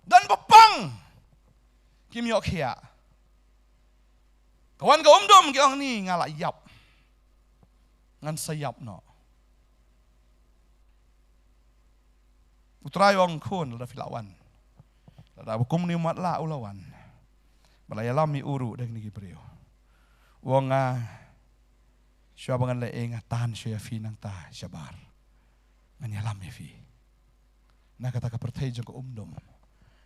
Don ba pang, kim ïoh khiah. Ka wan ka umdum, ki ong ni nga la ïap. Ngan sa ïap noh. U Trai u ong khun, lada phi la wan, lada ba kum une u matlah u la wan, ba la ïalam ïa u ruh da kine ki briew, u ong nga, shuwa ba ngan leh ei nga tan shuwa ïa phi nangta shabar. Ngan ïalam ïa phi na kata ka pyrthei jong ka umdum,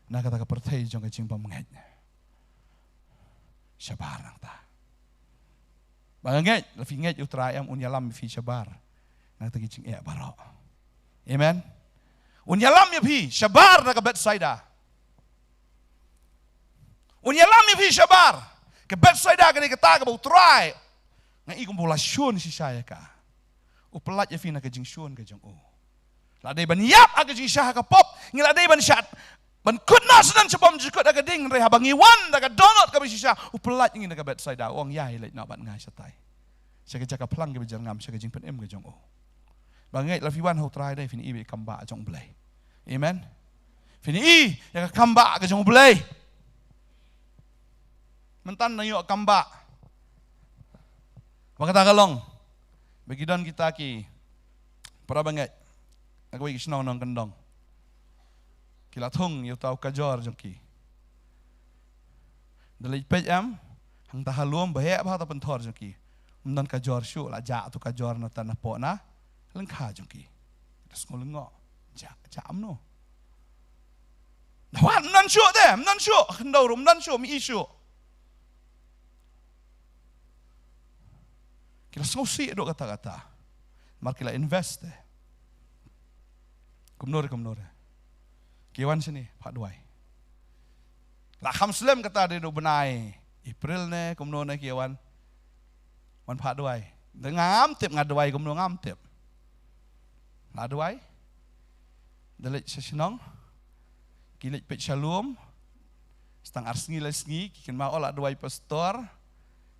na kata ka pyrthei jong ka jingbymngeit. Shabar nangta. Ba nga ngeit, lada phi ngeit ïa u Trai em, un ïalam ïa phi shabar na kata ki jingeh baroh. Amen. Un ïalam ïa phi shabar na ka Bethsaida. Un ïalam ïa phi shabar. Ka Bethsaida ka dei kata kaba u Trai, nga i kumba u la shun shisha ïa ka. U pyllait ïa phi na ka jingshun ka jong u. la dei ban ïap ha ka jingshisha ha ka pop, ngi la dei ban shah, ban kut noh shen shapoh jingkut ha ka ding, hynrei haba ngi wan da ka dohnud kaba shisha, u pyllait ïa ngi na ka Bethsaida, u ong ïa, leit noh bad nga shatai, sha ka jaka phlang kaba jyrngam, sha ka jingpynim ka jong u. Ba ngeit la phi wan ha u Trai dei phin i ba ïa ka kam bah jong u Blei. Amen. Phin i ïa ka kam bah ka jong u Blei. Mynta nang ïoh kam bah. Ba kata ka long ba ki don kita ki para bangeit, ha kawei ka shnong nongkyndong, ki la thung ïa uta u kajor jong ki. Da leit peit em, hangta ha lum ba heh bha uta u pynthor jong ki. Ym don kajor shuh, la jah uta u kajor na ta napoh na lyngkha jong ki. Da sngew lyngngoh. Jah, jah mano? Da wan, ym don shuh te, ym don shuh, khyndew ruh ym don shuh, ym i shuh. Ki la sngewsih haduh katta katta. Namar ki la invest te. Kumno re, kumno re. Ki wan shane, phah duwai. La kham slem kata, dei u bnai April ne kumno ne ki wan. Wan phah duwai. Da ngam tip, nga duwai kumno ngam tip. La duwai. Da leit sha shnong. Ki leit peit sha lum. Tang ar sngi lai sngi, ki kynmaw, oh, la duwai pastor.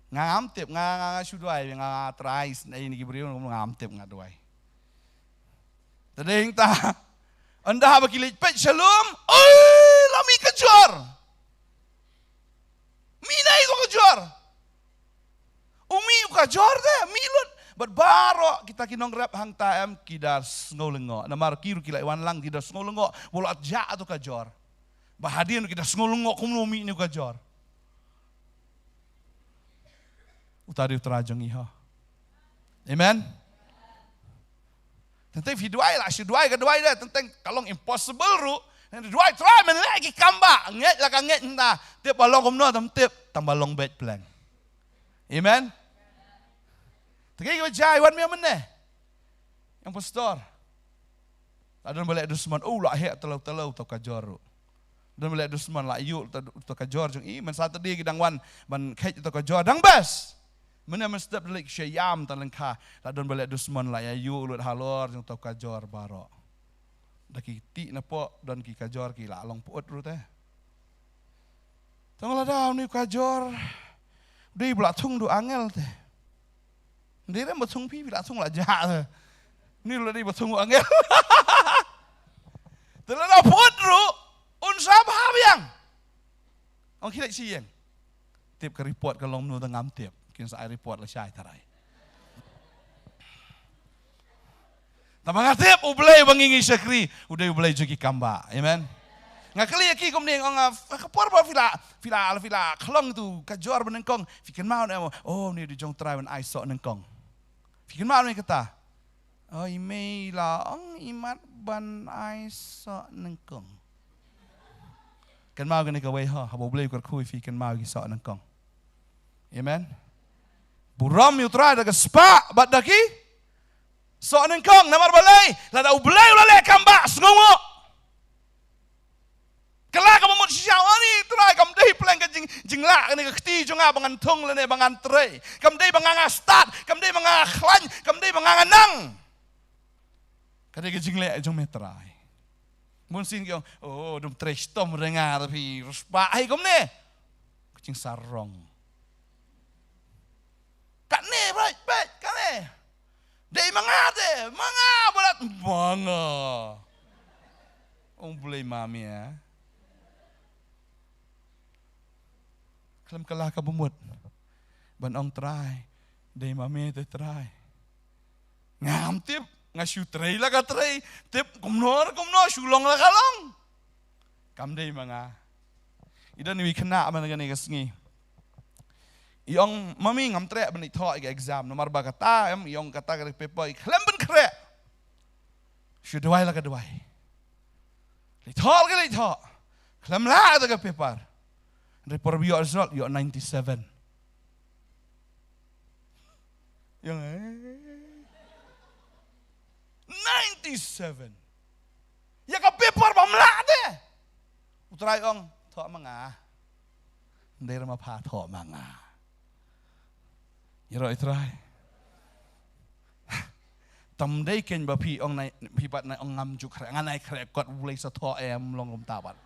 Nga ngam tip, nga, nga, nga shu duwai, nga, nga trai sngewsih ne ki briew, ngam tip, nga duwai. Te dei hangta, ynda haba ki leit peit sha lum, oi, la mih kajor. Mih nai uta u kajor. U mih u kajor te, mih lut. Bad baroh kita ki nongrep hangta em, ki da sngew lyngngoh. Namar ki ruh ki la wan lang, ki da sngew lyngngoh ba la jah uta u kajor. Ba hadien ruh ki da sngew lyngngoh kumno mih une u kajor. Uta dei u Trai jong ngi ho. Amen. Teng teng phi duwai, la shu duwai ka duwai de, teng teng ka long impossible ruh. Duwai Trai men leh ki kam bah, ngeit la ka ngeit hangta. Tip ba long kumno, tam tip, tang ba long beit pleng. Amen. Te kiei kiba jia, wan mih mynne, ïa u pastor. La don ba leh dusmon, oh, la heh telaw telaw uta u kajor ruh. Don ba leh dusmon, la ïuh uta, uta u kajor jong i, mynta Saturday ki dang wan ban kheit uta u kajor, dang best. Mynne mynstep da leit sha ïam tang lyngkha, la don ba leh dusmon, la ïa ïuh lut halor jong uta u kajor baroh. Da ki tih napoh, don ki kajor ki la long pyut ruh te. Tang lada une u kajor u dei ba la thung da u angel te. Ym dei re ba thung phi, phi la thung la jah te. Une u la dei ba thung u angel. Te lada pyut ruh, un sa bha biang. Ong khie leit sha ïing. Tip ka report ka long kumno te ngam tip. Kin sa ai report lashai tharai. Tangba nga tip U Blei uba ngi ngi shakri u dei U Blei jong ki kam bah. Amen. Nga kylli ïa ki kumne, nga ong, ah, ka por ba phi la, phi la, phi la khlong uta u kajor ba nyngkong, phi kynmaw ne em? Oh, une u dei jong u Trai ban ai soh nyngkong. Phi kynmaw ne kata? Oh, i mei la ong i mat ban ai soh nyngkong. Kynmaw kane kawei ho, haba U Blei u kyrkhu ïa phi, kynmaw ki soh nyngkong. Amen. Burom ïa U Trai da ka spah bad da ki soh nyngkong, namar balei? Lada U Blei u la leh kam bah, sngewnguh. Kylla kaba mut shisha, ani Trai, kam dei pleng ka jing, jinglah kane ka kti jong nga ba ngan thung lane ba ngan trei. Kam dei ba nga nga stad, kam dei ba nga nga khlaiñ, kam dei ba nga nga nang. Ka dei ka jingleh jong me Trai. Bun sien ki ong, oh, dum trei shitom re nga, tapi riewspah hi kumne. Ka jingsarong. Kane, beit, beit, kane. Dei ma nga te, ma nga, ba la, ma nga. Ong Blei ma me, eh. Khlem kylla kaba mut ban ong Trai, dei ma me te Trai. Ngam tip, nga shu trei la ka trei, tip kumno kumno, shu long la ka long. Kam dei ma nga. I don iwei i khynnah man kane ka sngi. I ong, mummy, ngam treh ban leit thoh ïa ka exam. Namar ba kata em, i ong, kata ka paper i khlem pynkhreh. Shu duwai la ka duwai. Leit thoh la ka leit thoh. Khlem lah ïa ka paper. Hynrei por ba ïoh result, ïoh ninety-seven. Ïa nga, eh. Ninety-seven. Ïa ka paper bym lah te. U Trai ong, thoh ma nga. Ym dei re ma pha, thoh ma nga. Ïaroh ïa U Trai. Tam dei kein ba phi ong nai, phi pat nai ong ngam ju khreh, nga nai khreh kot, U Blei sa thoh em, long kumta pat.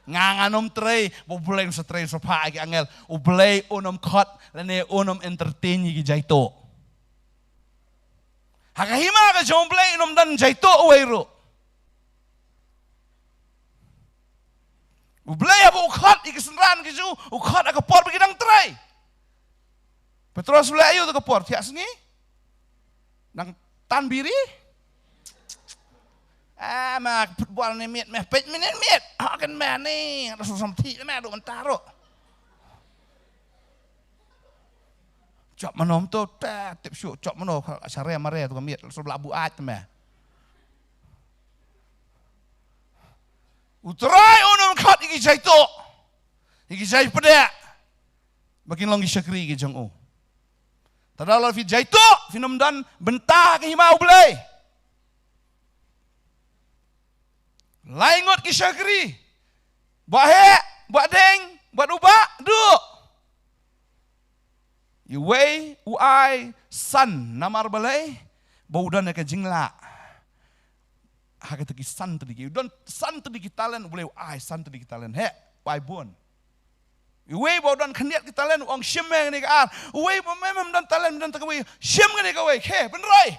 Nga ngan ym trei, ba U Blei sa trei, sa phah ïa ki angel, U Blei un ym khot, lane un ym entertain ïa ki jaituh. Ha ka hima ka jong U Blei un ym don jaituh uwei ruh. U Blei haba u khot ïa ki synran ki ju, u khot ha ka por ba ki dang trei. Petros u leh aïu ha ka por thiah sngi? Dang tan biri? Ah, ma football ne miet, me peit minit miet. Ha kan me ni, rasul sam thi me du mentaro. Chop manom tu, te tip shu chop mano, sare mare tu ka miet, rasul labu ait me. U Trai un ym khot ïa ki jaituh, ïa ki jaipdeh, ba kin long ki shakri ki jong u. Te da lada phi jaituh, phin ym don bynta ha ka hima U Blei. Lai ngut ki shakri. Ba heh, ba deng, ba u bah, duh. Iwei u ai san, namar balei? Ba u don ïa ka jinglah ha kata ki san tylli ki. U don san tylli ki talent, U Blei u ai san tylli ki talent. Heh, u ai bun. Iwei ba u don khyndiat ki talent, u ong shim me kane ka ar. Uwei ba me mem don talent, don ta kawei, shim kane kawei. Khe, pynroi.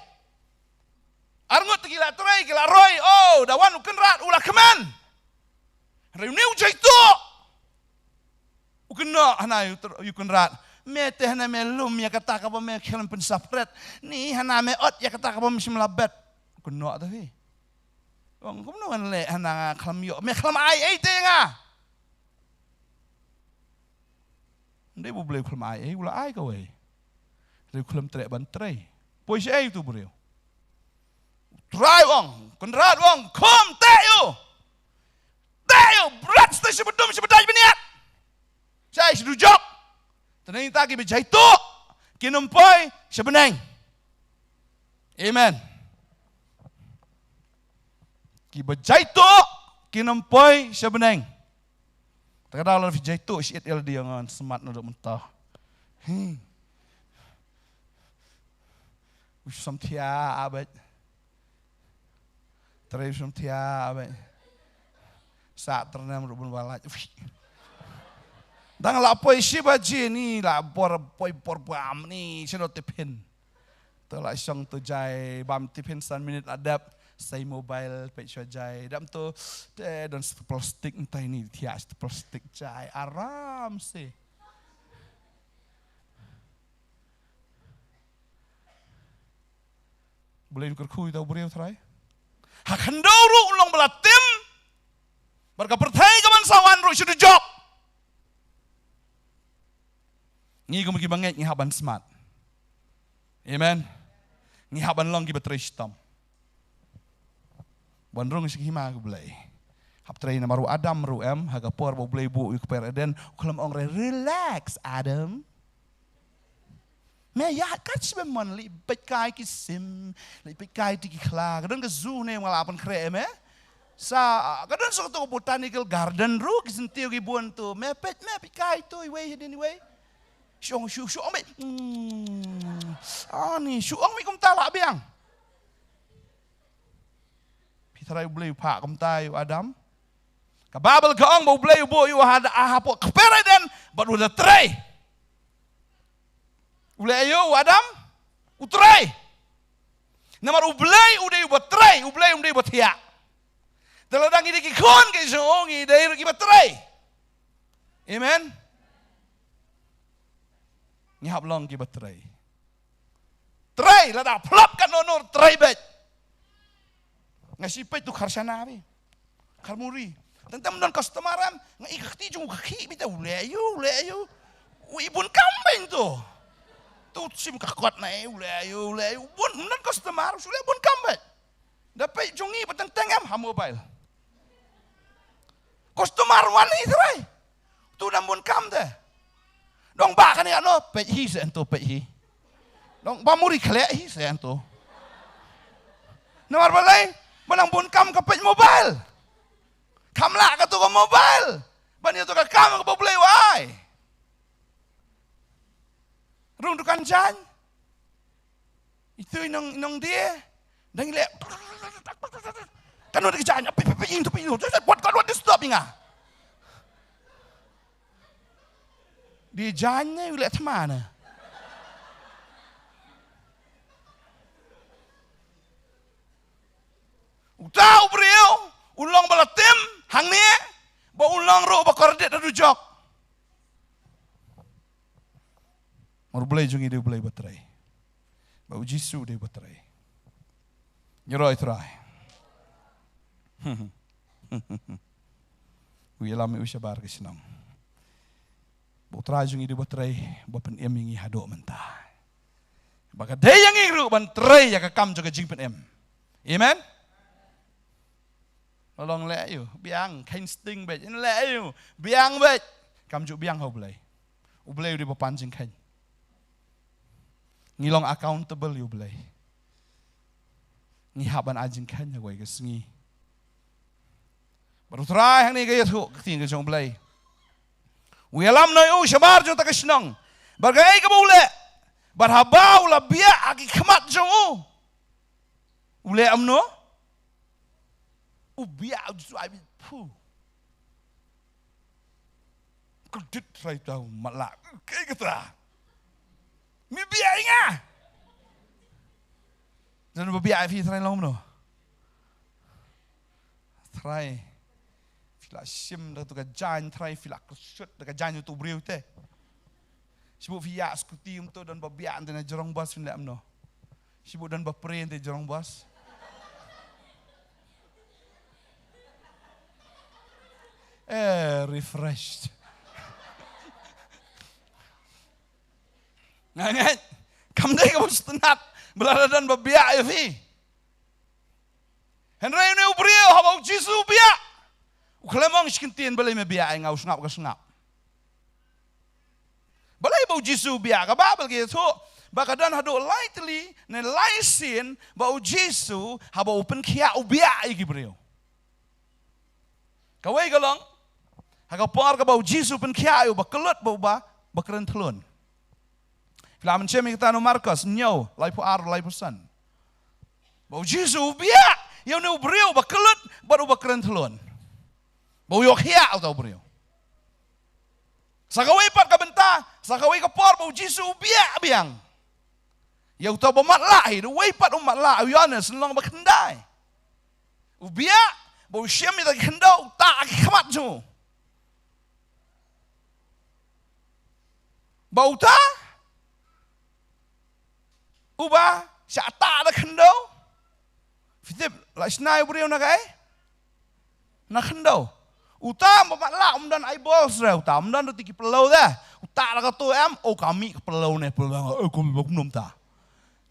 Ar ngut ki la trei, ki la roi. Oh, da wan u kynrad, u la kmen. Hynrei une u jaituh, u kynnoh hana ïa u tr-, ïa u kynrad. Me te hana me lum ïa kata kaba me khlem pynsapret. Ni hana me ot ïa kata kaba me shim la bet. U kynnoh ta hi. Ong kumno ngan leh hana nga khlem ïoh. Me khlem ai ei te nga. Ym dei ba U Blei u khlem ai ei, u la ai kawei. Hynrei u khlem treh ban trei. Poi shaei utu u briew? U Trai u ong, kynrad u ong, khum, teh ïa u. Teh ïa u, bret sha sha badum sha badai bniat. Shaei? Sha dujok. Te nangta kiba jaituh kin ym poi sha bneng. Amen. Kiba jaituh kin ym poi sha bneng. Te ka daw lada phi jaituh shi ïeit ïa lade, ong ngan smat naduh mynta. Hmm. U samthiah bad. Trei u samthiah bad. Sa tyrnem ruh bun ba lait. Dang la poi shi baje ni, la por poi por bam ni, shano tiffin. To la shong to jai, bam tiffin san minit la dep, sei mobile, peit shuwa jai. Dam to, te don sa plastik, ntai ni thiah sa plastik jai, aram se. Blei un kyrkhu ïa uta u briew Trai. Ha khyndew ruh u long ba la tim. Bad ka pyrthei kaban sa wan ruh shu dujok. Ngi kum kiba ngeit ngi hap ban smat. Amen. Ngi hap ban long kiba trei shitom. Ban rung sha ka hima ka Blei. Hap trei namar u Adam ruh em, ha ka por ba u Blei buh ïa u kper Eden, u khlem ong re, "Relax, Adam." Me ïa kat shibun mon, leit peit kai ki sim, leit peit kai ti ki khla. Ka don ka zoo ne, nga la pynkhreh em eh. Sa ka don sa kato ka botanical garden ruh, ki syntiew ki bun to. Me peit, me peit kai to iwei hadien iwei. Shu ong, shu, shu ong me. Hmm. Ani, shu ong me kumta lah biang. Phi tharai u Blei u phah kumta ïa u Adam? Ka Baibl ka ong ba u Blei u buh ïa u ha, ha, hapoh kper Eden bad u da trei. U leh aïu u Adam? U trei. Namar u Blei u dei uba trei, u Blei um dei uba thiah. Te lada ngi dei ki khun ki jong u, ngi dei ruh kiba trei. Amen. Ngi hap long kiba trei. Trei, lada phlop katno noh trei beit. Nga shu peit tu khar shana beit. Khar muri. Tang tang don customer em, nga i ka kti jong u ka khih beit, u leh aïu, u leh aïu. U i bun kam beit tu. Tu shim ka kot na u leh aïu, u leh aïu. Bun, don customer, u leh bun kam beit. Da peit jong ngi ba teng teng em ha mobile. Customer wan hi Trai. Tu dang bun kam te. Dong ba kane ano, peit hi se anto, peit hi. Dong ba muri khleh hi se anto. Namar balei? Ba dang bun kam ka peit mobile. Kam lah kato ka mobile. Ban ïa to ka kam kaba u Blei u ai. Rung dukan jaiñ. Itu i nong, i nongdie. Dang leh. Kan nud ka jaiñ, pi pi pi ing tu pi ing tu. Wat kan wat disturb ïa nga. Dei jaiñ ne u leh thma ne. Uta u briew u long ba la tim hangne, ba u long ruh ba kordit ha dujok. Mar U Blei jong ngi dei U Blei ba trei. Ba U Jisu dei ba trei. Ngi roi Trai. U ïalam ïa u shabar ka shnong. Ba U Trai jong ngi dei ba trei, ba pynim ïa ngi haduh mynta. Ba ka dei ïa ngi ruh ban trei ïa ka kam jong ka jingpynim. Amen. Long leh ïa u biang, kheiñ sting beit, leh ïa u biang beit. Kam ju biang ha U Blei. U Blei u dei ba pan jingkheiñ. Ngi long accountable ïa U Blei. Ngi hap ban ai jingkheiñ ha kawei ka sngi. Bad U Trai hangne ka ïathuh ka ktien ka jong U Blei. U ïalam noh ïa u shabar jong kata ka shnong. Bad kaei kaba u leh. Bad haba u la biah ha ki khmat jong u. U leh kumno? U biah, u ju ai beit phu. Kordit Trai, uta u matlah. Kaei kata? Me biah ïa nga. Don ba biah ïa phi Trai long kumno? Trai, phi la shim da katu ka jaiñ, Trai, phi la kyrshuh da ka jaiñ utu u briew te. Shibun phi ïa skuti um tu don ba biah hangta na jrong bos phin leh kumno? Shibun don ba pre hangta jrong bos. Eh, refreshed. Nga ngeit kam dei kaba sngewtynnat ba la don ba biah ïa phi. Hynrei une u briew haba U Jisu u biah, u khlem ong shi kyntien balei me biah ïa nga, u sngap ka sngap. Balei ba U Jisu u biah? Ka Baibl ka ïathuh ba ka don haduh lai tylli ne lai sien ba U Jisu haba u pynkhiah u biah ïa ki briew. Kawei ka long ha ka por kaba U Jisu u pynkhiah ïa u ba kyllut bad uba, ba kren thlun. Phi la mynshem ïa kata na u Markos hynñiew, laiphew ar, laiphew san. Ba U Jisu u biah ïa une u briew ba kyllut bad uba kren thlun. Ba u ïoh khiah uta u briew. Sa kawei pat ka bynta, sa kawei ka por ba U Jisu u biah biang ïa uta uba matlah hi, da uwei pat u matlah, u Ïoannis, u long ba khyndai. U biah, ba u shim ïa uta ka khyndew, u tah ha ki khmat jong u. Ba uta uba shah tah da khyndew. Phi tip, la shna ïa u briew na kaei? Na khyndew. Uta uba matlah um don eyeballs re, uta um don ruh ki pyllew de. U tah da katu em, oh ka mih ka pyllew ne, pyllew, eh, kumno, kumno mynta.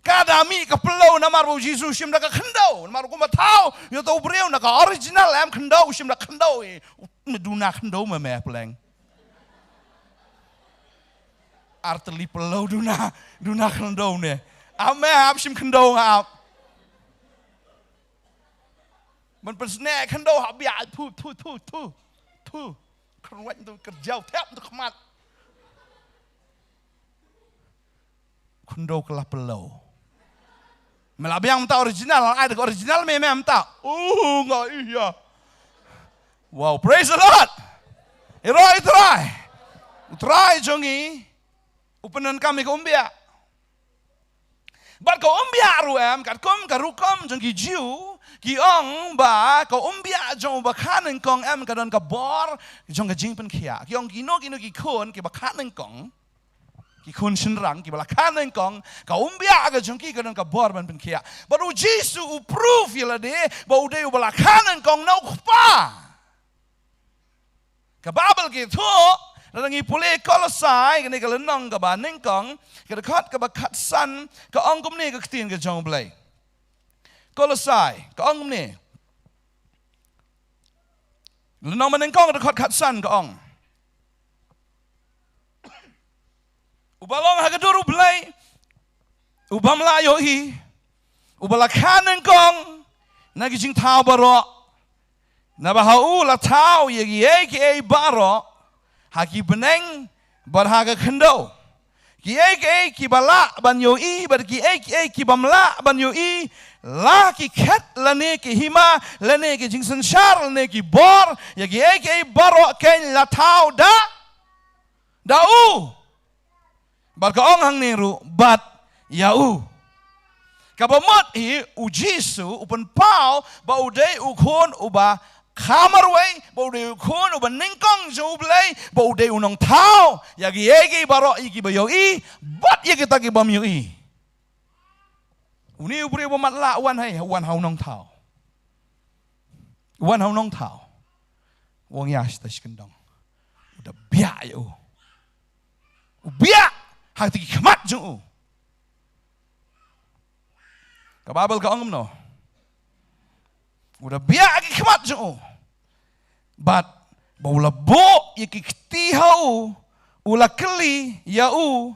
Ka da mih ka pyllew namar ba U Jisu u shim da ka khyndew. Namar kumba thaw ïa uta u briew na ka original em khyndew, u shim da khyndew, eh, u, me duna khyndew me, me pleng. Ar tylli pyllew duna, duna khyndew ne. Ap me, ap shim khyndew nga ap. Ban pynsneh khyndew ha biah, thu, thu, thu, thu, thu. Kyrwat tu kyrjaw thep tu khmat. Khyndew ka la pyllew. Me la biang mynta original, ai da ka original me, me mynta. Uh, nga ïa. Wow, praise the Lord. Ïaroh ïa u Trai. U Trai jong ngi u pyndonkam ïa ka umbiah. Bad ka umbiah ruh em, katkum ka rukom jong ki Jiw, ki ong ba ka umbiah jong uba kha nyngkong em ka don ka bor jong ka jingpynkhiah. Ki ong kino kino ki khun kiba kha nyngkong, ki khun shynrang kiba la kha nyngkong, ka umbiah ka jong ki ka don ka bor ban pynkhiah. Bad U Jisu u prove ïa lade ba u dei uba la kha nyngkong na u Kpa. Ka Baibl ka ïathuh, lada ngi pule Kolosai, kane ka lynnong kaba nyngkong, ka dkhot kaba khatsan, ka ong kumne ka ktien ka jong U Blei. Kolosai, ka ong kumne. Lynnong ba nyngkong, ka dkhot khatsan, ka ong. Uba long ha ka dur U Blei, ubym lah ïohi, uba la kha nyngkong na ki jingthaw baroh. Naba ha u la thaw ïa kiei kiei baroh, ha ki bneng bad ha ka khyndew, Kiei kiei kiba lah ban ïohi, bad kiei kiei kibym lah ban ïohi, la ki khet lane ki hima, lane ki jingsynshar, lane ki bor, ïa kiei kiei baroh kein la thaw da, da u. Bad ka ong hangne ruh, bad ïa u. Kaba mut hi u Jisu u pynpaw ba u dei u khun uba kha marwei, ba u dei u khun uba nyngkong jong U Blei, ba u dei u nongthaw ïa kiei kiei baroh ïa kiba ïohi bad ïa kita kibym ïohi. Une u briew ba matlah u wan ha, u wan ha u nongthaw. U wan ha u nongthaw. U ong ïa shi ta shi kyndong. U da biah ïa u. U biah ha ki khmat jong u. Ka Baibl ka ong kumno? U da biah ha ki khmat jong u. Bad ba u la buh ïa ki kti ha u, u la kylli ïa u,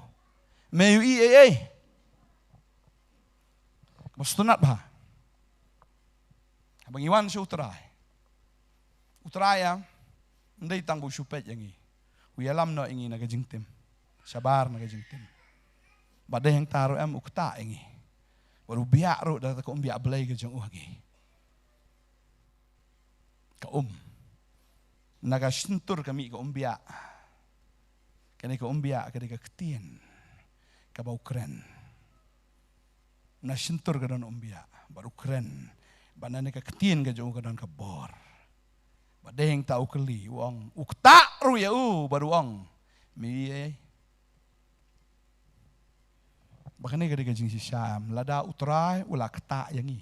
me ïohi ei ei? Ba sngewtynnat bha. Haba ngi wan sha U Trai, U Trai em, ym dei tang ba u shu peit ïa ngi. U ïalam noh ïa ngi na ka jingtim. Shabar na ka jingtim. Bad dei hangta ruh em u ktah ïa ngi. Bad u biah ruh da kata ka umbiah Blei ka jong u ha ngi. Ka um. Na ka shyntur ka mih ka umbiah. Kane ka umbiah ka dei ka ktien kaba u kren. Na shyntur ka don umbiah bad u kren. Bad na kane ka ktien ka jong u ka don ka bor. Bad dei hangta u kylli, u ong, u ktah ruh ïa u bad u ong, me ïohi ei? Ba kane ka dei ka jingshisha em, lada U Trai u la ktah ïa ngi,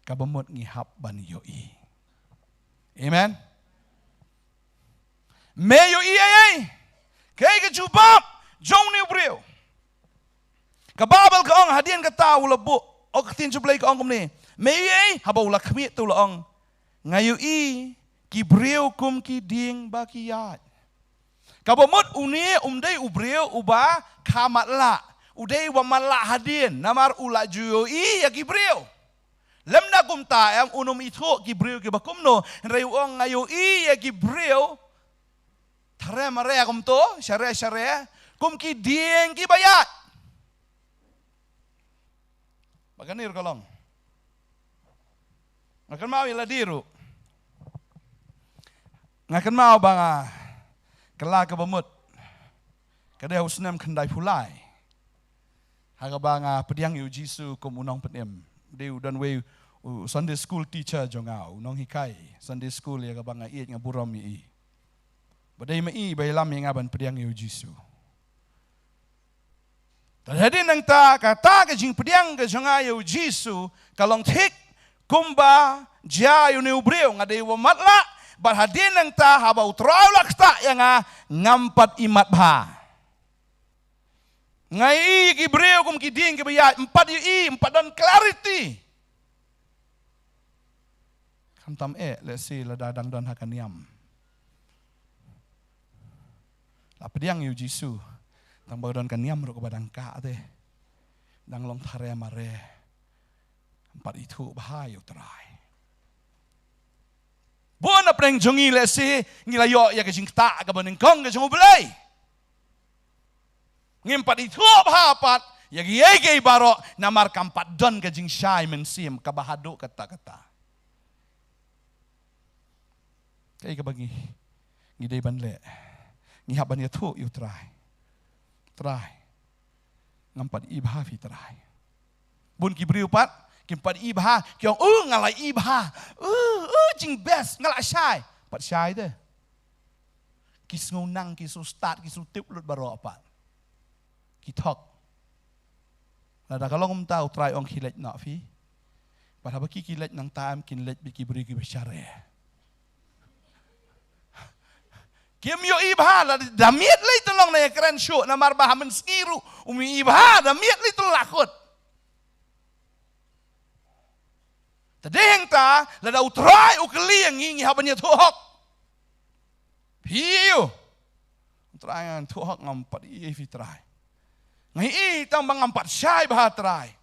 kaba mut ngi hap ban ïohi. Amen. Me ïohi ei ei? Kaei ka jubab jong une u briew? Ka Baibl ka ong hadien kata u la buh, oh, ka ktien jong U Blei ka ong kumne. Me ïohi ei? Haba u la khmih te u la ong, nga ïohi ki briew kum ki dieng ba ki ïaid. Kaba mut une um dei u briew uba kha matlah. U dei uba matlah hadien, namar u la ju ïohi ïa ki briew. Lymda kumta em, un ym ithuh ki briew kiba kumno, hynrei u ong, nga ïohi ïa ki briew thare mare kumto, share share, kum ki dieng kiba ïaid. Ba kane ruh ka long. Nga kynmaw ïa lade ruh. Nga kynmaw ba nga kylla kaba mut. Ka dei ha u snem khyndaiphew lai. Ha kaba nga pdiang ïa u Jisu kum u nongpynim. Dei u don uwei u Sunday school teacher jong nga, u nonghikai Sunday school ïa kaba nga ïeit nga burom ïa i. Ba dei ma i ba ïalam ïa nga ban pdiang ïa u Jisu. Te hadien nangta kata ka jingpdiang ka jong nga ïa u Jisu ka long thik kumba jia ïa une u briew. Nga dei uba matlah, bad hadien nangta haba U Trai u la ktah ïa nga, ngam pat ïohi mat bha. Nga ïohi ïa ki briew kum ki dieng kiba ïaid, ym pat ïohi, ym pat don clarity. Khamtam eh, lehse lada dang don ha ka niam. La pdiang ïa u Jisu, tang ba don ka niam ruh kaba dang kah te. Dang long thare mare. Ym pat ithuh bha ïa U Trai. Bun na pdeng jong ngi lehse ngi la ïoh ïa ka jingktah kaba nyngkong ka jong U Blei. Ngim pat ithuh bha pat ïa kiei kiei baroh, namar kam pat don ka jingshai mynsiem kaba haduh katta katta. Kaei kaba ngi, ngi dei ban leh? Ngi hap ban ïathuh ïa U Trai. Trai, ngam pat ïohi bha phi Trai. Bun ki briew pat kim pat ïohi bha, ki ong, u, nga la ïohi bha. U, u, jingbes, nga la shai. Pat shai te. Ki sngew nang, ki sngew stad, ki sngew tip lut baroh pat. Ki thok. Lada ka long kumta U Trai ong khie leit noh phi. Bad haba ki khie leit nangta em kin leit bad ki briew kiba share. Kim ïohi bha, lada miet lei te long na ïa kren shuh, namar ba ha mynsngi ruh um ïohi bha, da miet lei te la khut. Te dei hangta lada U Trai u kylli ïa ngi, ngi hap ban ïathuh hok. Phi ïohi? Trai, ngan thuh hok, ngam pat ïohi phi Trai. Nga ïohi tang ba ngam pat shai bha Trai.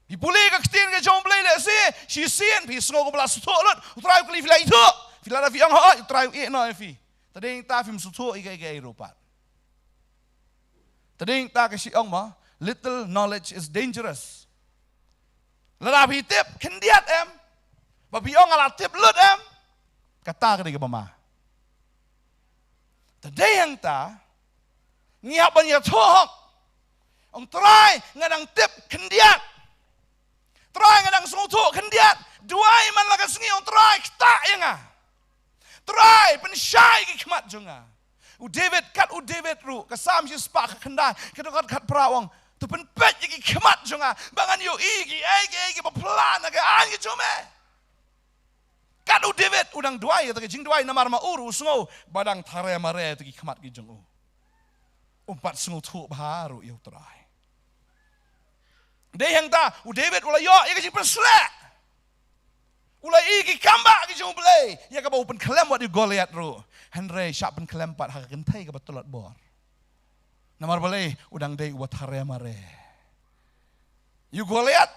Phi pule ka ktien ka jong U Blei lehse shisien phi sngew kumba la sngewthuh lut. U Trai u kylli phi la ithuh. Phi lada phi ong hooid, U Trai u ïeh noh ïa phi. Te dei hangta phim sngewthuh ïa kaei kaei ruh pat. Te dei hangta ka shi ong mo, little knowledge is dangerous. Lada phi tip khyndiat em, ba phi ong nga la tip lut em, kata ka dei kaba ma. Te dei hangta, ngi hap ban ïathuh hok. Ong Trai, nga dang tip khyndiat. Trai, nga dang sngewthuh khyndiat. Duwai man la ka sngi, ong Trai, ktah ïa nga. Trai, pynshai ki khmat jong nga. U David, kat u David ruh, ka Salm shispah khatkhyndai, ka dkhot khatphra u ong, to pynpeit ïa ki khmat jong nga, ba ngan ïohi kiei kiei kiba phylla na ka aiñ ka jong me. Kat u David u dang duwai, ïa kata ka jingduwai namar ma u ruh u sngew ba dang thare mare ïa ki khmat ki jong u. Um pat sngewthuh bha ruh ïa u Trai. Dei hangta, u David u la ïoh ïa ka jingpynsleh. U la i ki kambah ki jong u Blei, ïa kaba u pynkhlem wat ïa u Goliath ruh. Hynrei shah pynkhlem pat ha ka kynthei kaba tlot bor. Namar balei, u dang dei uba thare mare. Ïa u Goliath,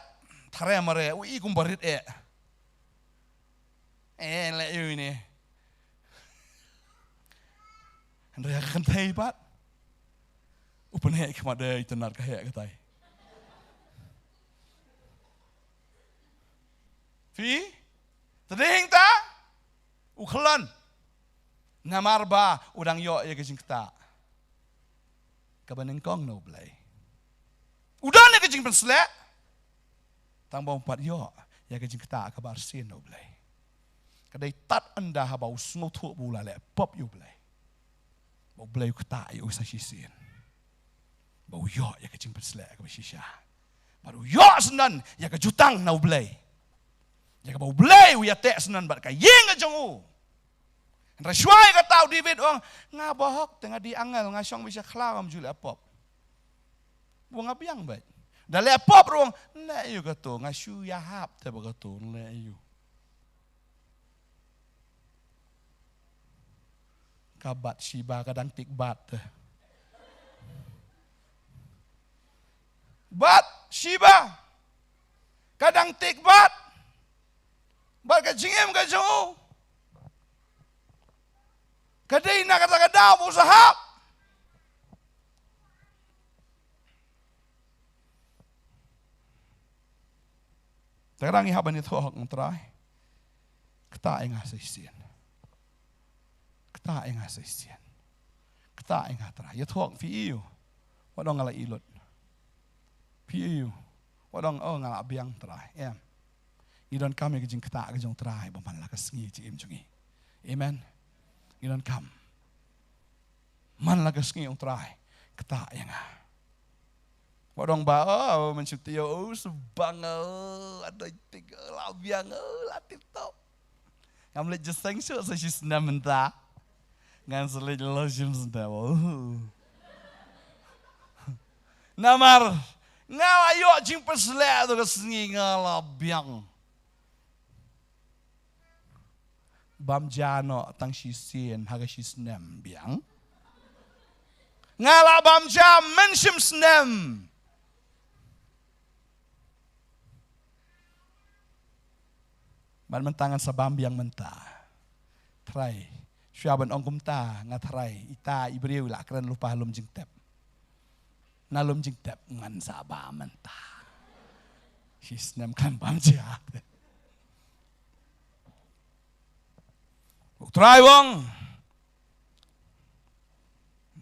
thare mare, u i kumba rit eh. Eh, leh ïa u ine. Hynrei ha ka kynthei pat, u pynheh khmat, eh, itynnad ka heh katai. Phi, te dei hangta, u khlon. Namar ba u dang ïoh ïa ka jingktah kaba nyngkong na u Blei. U don ïa ka jingpynsleh, tang ba um pat ïoh ïa ka jingktah kaba arsien na u Blei. Ka dei tad ynda haba u sngewthuh ba u la leh pop ïa u Blei, ba u Blei u ktah ïa u sa shisien, ba u ïoh ïa ka jingpynsleh kaba shisha, ba u ïoh syndon ïa ka jutang na u Blei, ïa kaba u Blei u ïateh syndon bad ka ïing ka jong u. Hynrei shuwa ïa kata u David u ong, nga bahok te nga dei angel, nga shong beit sha khlaw, ngam ju leh pop. Ba nga biang beit. Da leh pop ruh u ong, leh ïa u kato, nga shu ïahap te ba kato, leh ïa u. Ka Bathsheba ka dang tik bat te. Bathsheba ka dang tik bat. Bad ka jingim ka jong u ka dei na kata ka daw ba u sa hap. Te ka dang ïa hap ban ïathuh hok, ong Trai, ktah ïa nga sa shisien. Ktah ïa nga sa shisien. Ktah ïa nga Trai. Ïathuh hok, phi ïohi u, wat ong nga la ïeh lut. Phi ïohi u, wat ong, oh, nga la biang Trai. Em. Ngi donkam ïa ka jingktah ka jong u Trai ba man la ka sngi jingim jong ngi. Amen. Ngi donkam. Man la ka sngi, ong Trai, ktah ïa nga. Wat ong ba, oh, mynshuti, oh, shu bang, oh, adoi tik, oh, la biang, oh, la tip top. Ngam leit jingïaseng shuh sa shi snem mynta. Ngan sa leit lashim snem, oh. Namar nga la ïoh jingpynsleh, to ka sngi nga la biang. Bam ja noh tang shisien ha ka shi snem biang. Nga la bam ja mynshim snem. Bad mynta ngan sa bam biang mynta. Trai. Shuwa ban ong kumta nga trai, ita i briew i la kren lypa ha lum jingtep. Na lum jingtep ngan sa bam mynta. Shi snem kan bam ja. U Trai u ong,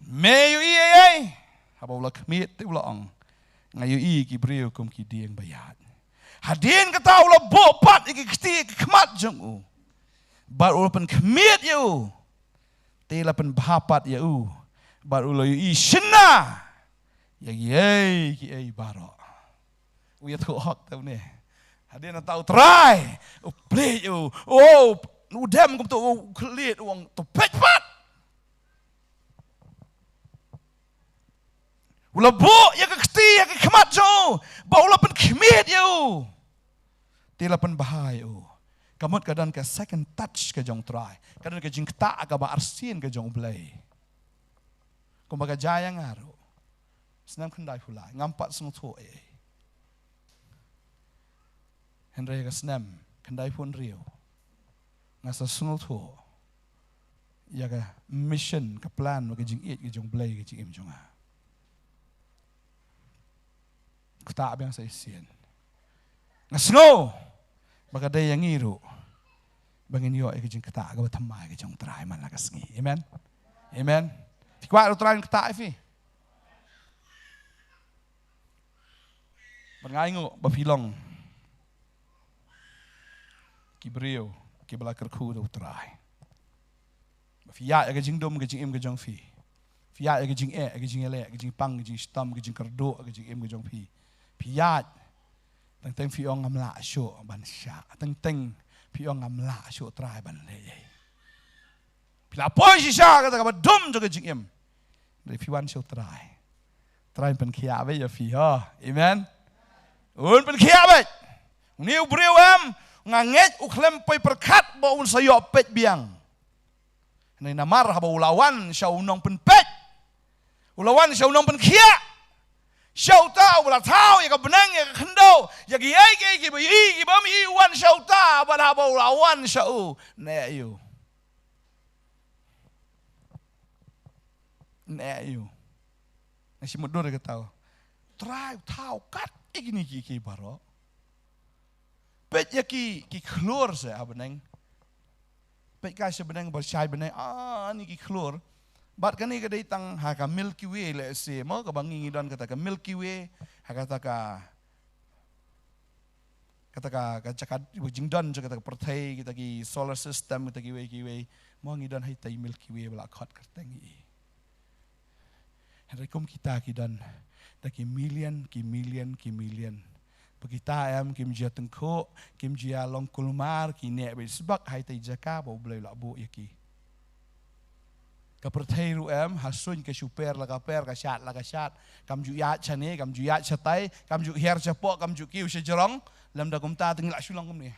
me ïohi ei ei? Haba u la khmied te u la ong, nga ïohi ki briew kum ki dieng ba ïaid. Hadien kata u la buh pat ïa ki kti ïa ki khmat jong u, bad u la pynkhmied ïa u. Te la pynbha pat ïa u, bad u la ïohi shynna ïa kiei kiei baroh. U ïathuh hok te une. Hadien kata u Trai u plie ïa u. Oh, u dem kumto, u khlieh, u ong, to peit pat. U la buh ïa ka kti ha ki khmat jong u, bad u la pynkhmied ïa u. Te la pynbha ïa u. Ka mut ka don ka second touch ka jong u Trai. Ka don ka jingktah kaba arsien ka jong u Blei. Kumba ka jia ïa nga ruh. Snem khyndai phew lai, ngam pat sngewthuh ei ei. Hynrei ka snem khyndai phew hynriew nga sa sngewthuh ïa ka mission, ka plan, ka jingïeit ka jong u Blei ka jingim jong nga. Ktah biang sa shisien. Nga sngew ba ka dei ïa ngi ruh ba ngin ïoh ïa ka jingktah kaba thymmai ka jong U Trai man la ka sngi. Amen. Amen. Phi kwah U Trai un ktah ïa phi? Ba nga ainguh ba phi long ki briew kiba la kyrkhu da U Trai. Ba phi ïaid ïa ka jingdum ka jingim ka jong phi. Phi ïaid ïa ka jingeh, ka jingïaleh, ka jingpang, ka jingshitom, ka jingkyrduh, ka jingim ka jong phi. Phi ïaid. Teng teng phi ong ngam lah shuh ban shah. Teng teng phi ong ngam lah shuh Trai ban leh ei. Phi la poi shisha kata kaba dum jong ka jingim. Hynrei phi wan sha U Trai. Trai un pynkhiah beit ïa phi ho. Amen. Un pynkhiah beit. Une u briew em, nga ngeit u khlem poi pyrkhat ba un sa ïoh peit biang. Hynrei namar haba u la wan sha u nongpynpeit, u la wan sha u nongpynkhiah, sha uta uba la thaw ïa ka bneng ïa ka khyndew, ïa kiei kiei kiba i kiba ym i, u wan sha uta, bad haba u la wan sha u, ne ïa u, ne ïa u. Nga shim mutdur ïa kata. Trai u thaw kat ïa kine kiei kiei baroh. Peit ïa ki, ki khlur seh ha bneng. Peit ka sha bneng, ba shai bneng, ah, ni ki khlur. Bad kane ka dei tang ha ka Milky Way lehse mo, kaba ngi ngi don kata ka Milky Way, ha kata ka, kata ka, ka jaka jingdon jong kata ka pyrthei, kita ki solar system, kita kiwei kiwei. Mo ngi don ha ita i Milky Way ba la khot kyrteng i. Hynrei kum kita ki don da ki million, ki million, ki million. Ba kita em kim ju ïa tyngkhuh, kim ju ïa long kulmar, ki neh beit sbak ha ita i jaka ba U Blei u la buh ïa ki. Ka pyrthei ruh em, ha suiñ ka shu per la ka per, ka shad la ka shad. Kam ju ïaid shane, kam ju ïaid shatai, kam ju hiar shapoh, kam ju kiew shajrong. Lymda kumta te ngi la shu long kumne.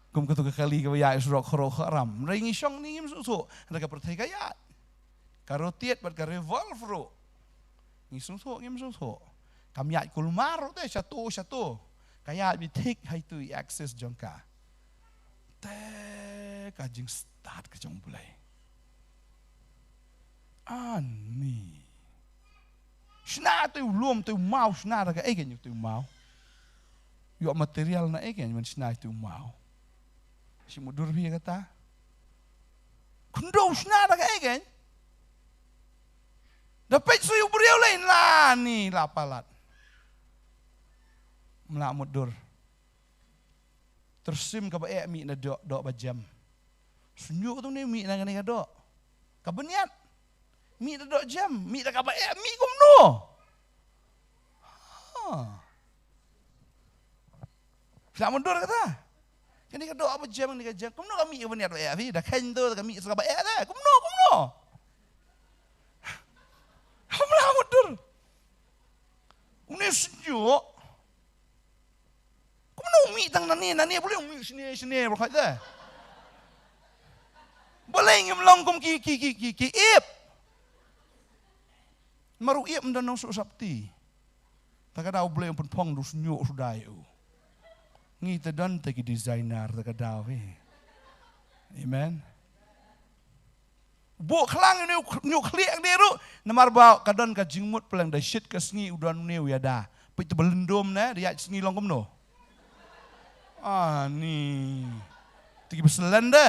Kum katu ka kali kaba ïaid surok kharok kharam. Hynrei ngi shong ni ngim sngewthuh. Hynrei ka pyrthei ka ïaid. Ka rotate bad ka revolve ruh. Ngi sngewthuh ngim sngewthuh. Kam ïaid kulmar ruh te shato shato. Ka ïaid beit thik ha itu i axis jong ka. Te ka jingstad ka jong U Blei. Ani. Shna te u lum te u maw, shna da kaei kein te u maw. Ïoh material na ei kein ban shna te u maw. Shim mutdur phi ïa kata. Khyndew shna da kaei kein. Da peit shuh u briew lei, la ni la palat. Mla mutdur. Tyrsim kaba eh mih na doh, doh ba jem. Shñiuh tu ne mih na kane ka doh. Ka bniat. Mih na doh jem, mih na kaba eh, mih kumno? Ha. Phi la mutdur kata? Kane ka doh ba jem, kane ka jem. Kumno ka mih ka bniat ba eh phi? Da kheiñ tu ka mih sa kaba eh te. Kumno, kumno? Phi la mutdur. Une shñiuh. Kumno u mih tang nangne, nangne balei u mih shane, shane, balei khait te. Balei ngim long kum ki, ki, ki, ki, ki ip. Namar u ip ym don nongsuh sopti. Ta ka daw U Blei u pynphong da u shñiuh suda ïa u. Ngi te don te ki designer ta ka daw hi. Amen. Buh khlang ïa une u khlieh ne ruh, namar ba ka don ka jingmut pleng da shit ka sngi u don une u ïada. Peit te ba lyndum ne, da ïaid sngi long kumno. Ani. Te ki ba slen de.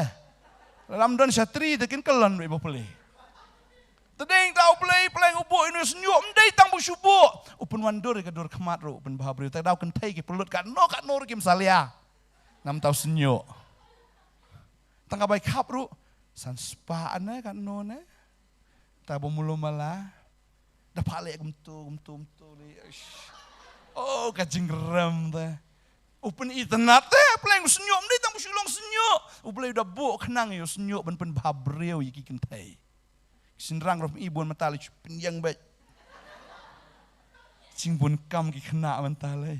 Lada ym don shatri te kin kyllon beit ba plie. Te dei tang U Blei pleng u buh ïa une u shñiuh, ym dei tang ba u shu buh. U pynwandur ïa ka dur khmat ruh, u pynbha briew. Te daw kynthei ki pynlut katno katno ruh kim salia. Namar uta u shñiuh. Tang ka bai khap ruh, san spah ne katno ne. Ta ba mulu mala. Da pha leh kumtu, kumtu, kumtu leh. Eish. Oh, ka jingrem te. U pynitynnad te, pleng u shñiuh, ym dei tang u shu long shñiuh. U Blei u da buh khnang ïa u shñiuh ban pynbha briew ïa ki kynthei. Shynrang ruh i bun mynta leh shu pynïeng beit. Jingbun kam ki khynnah mynta leh.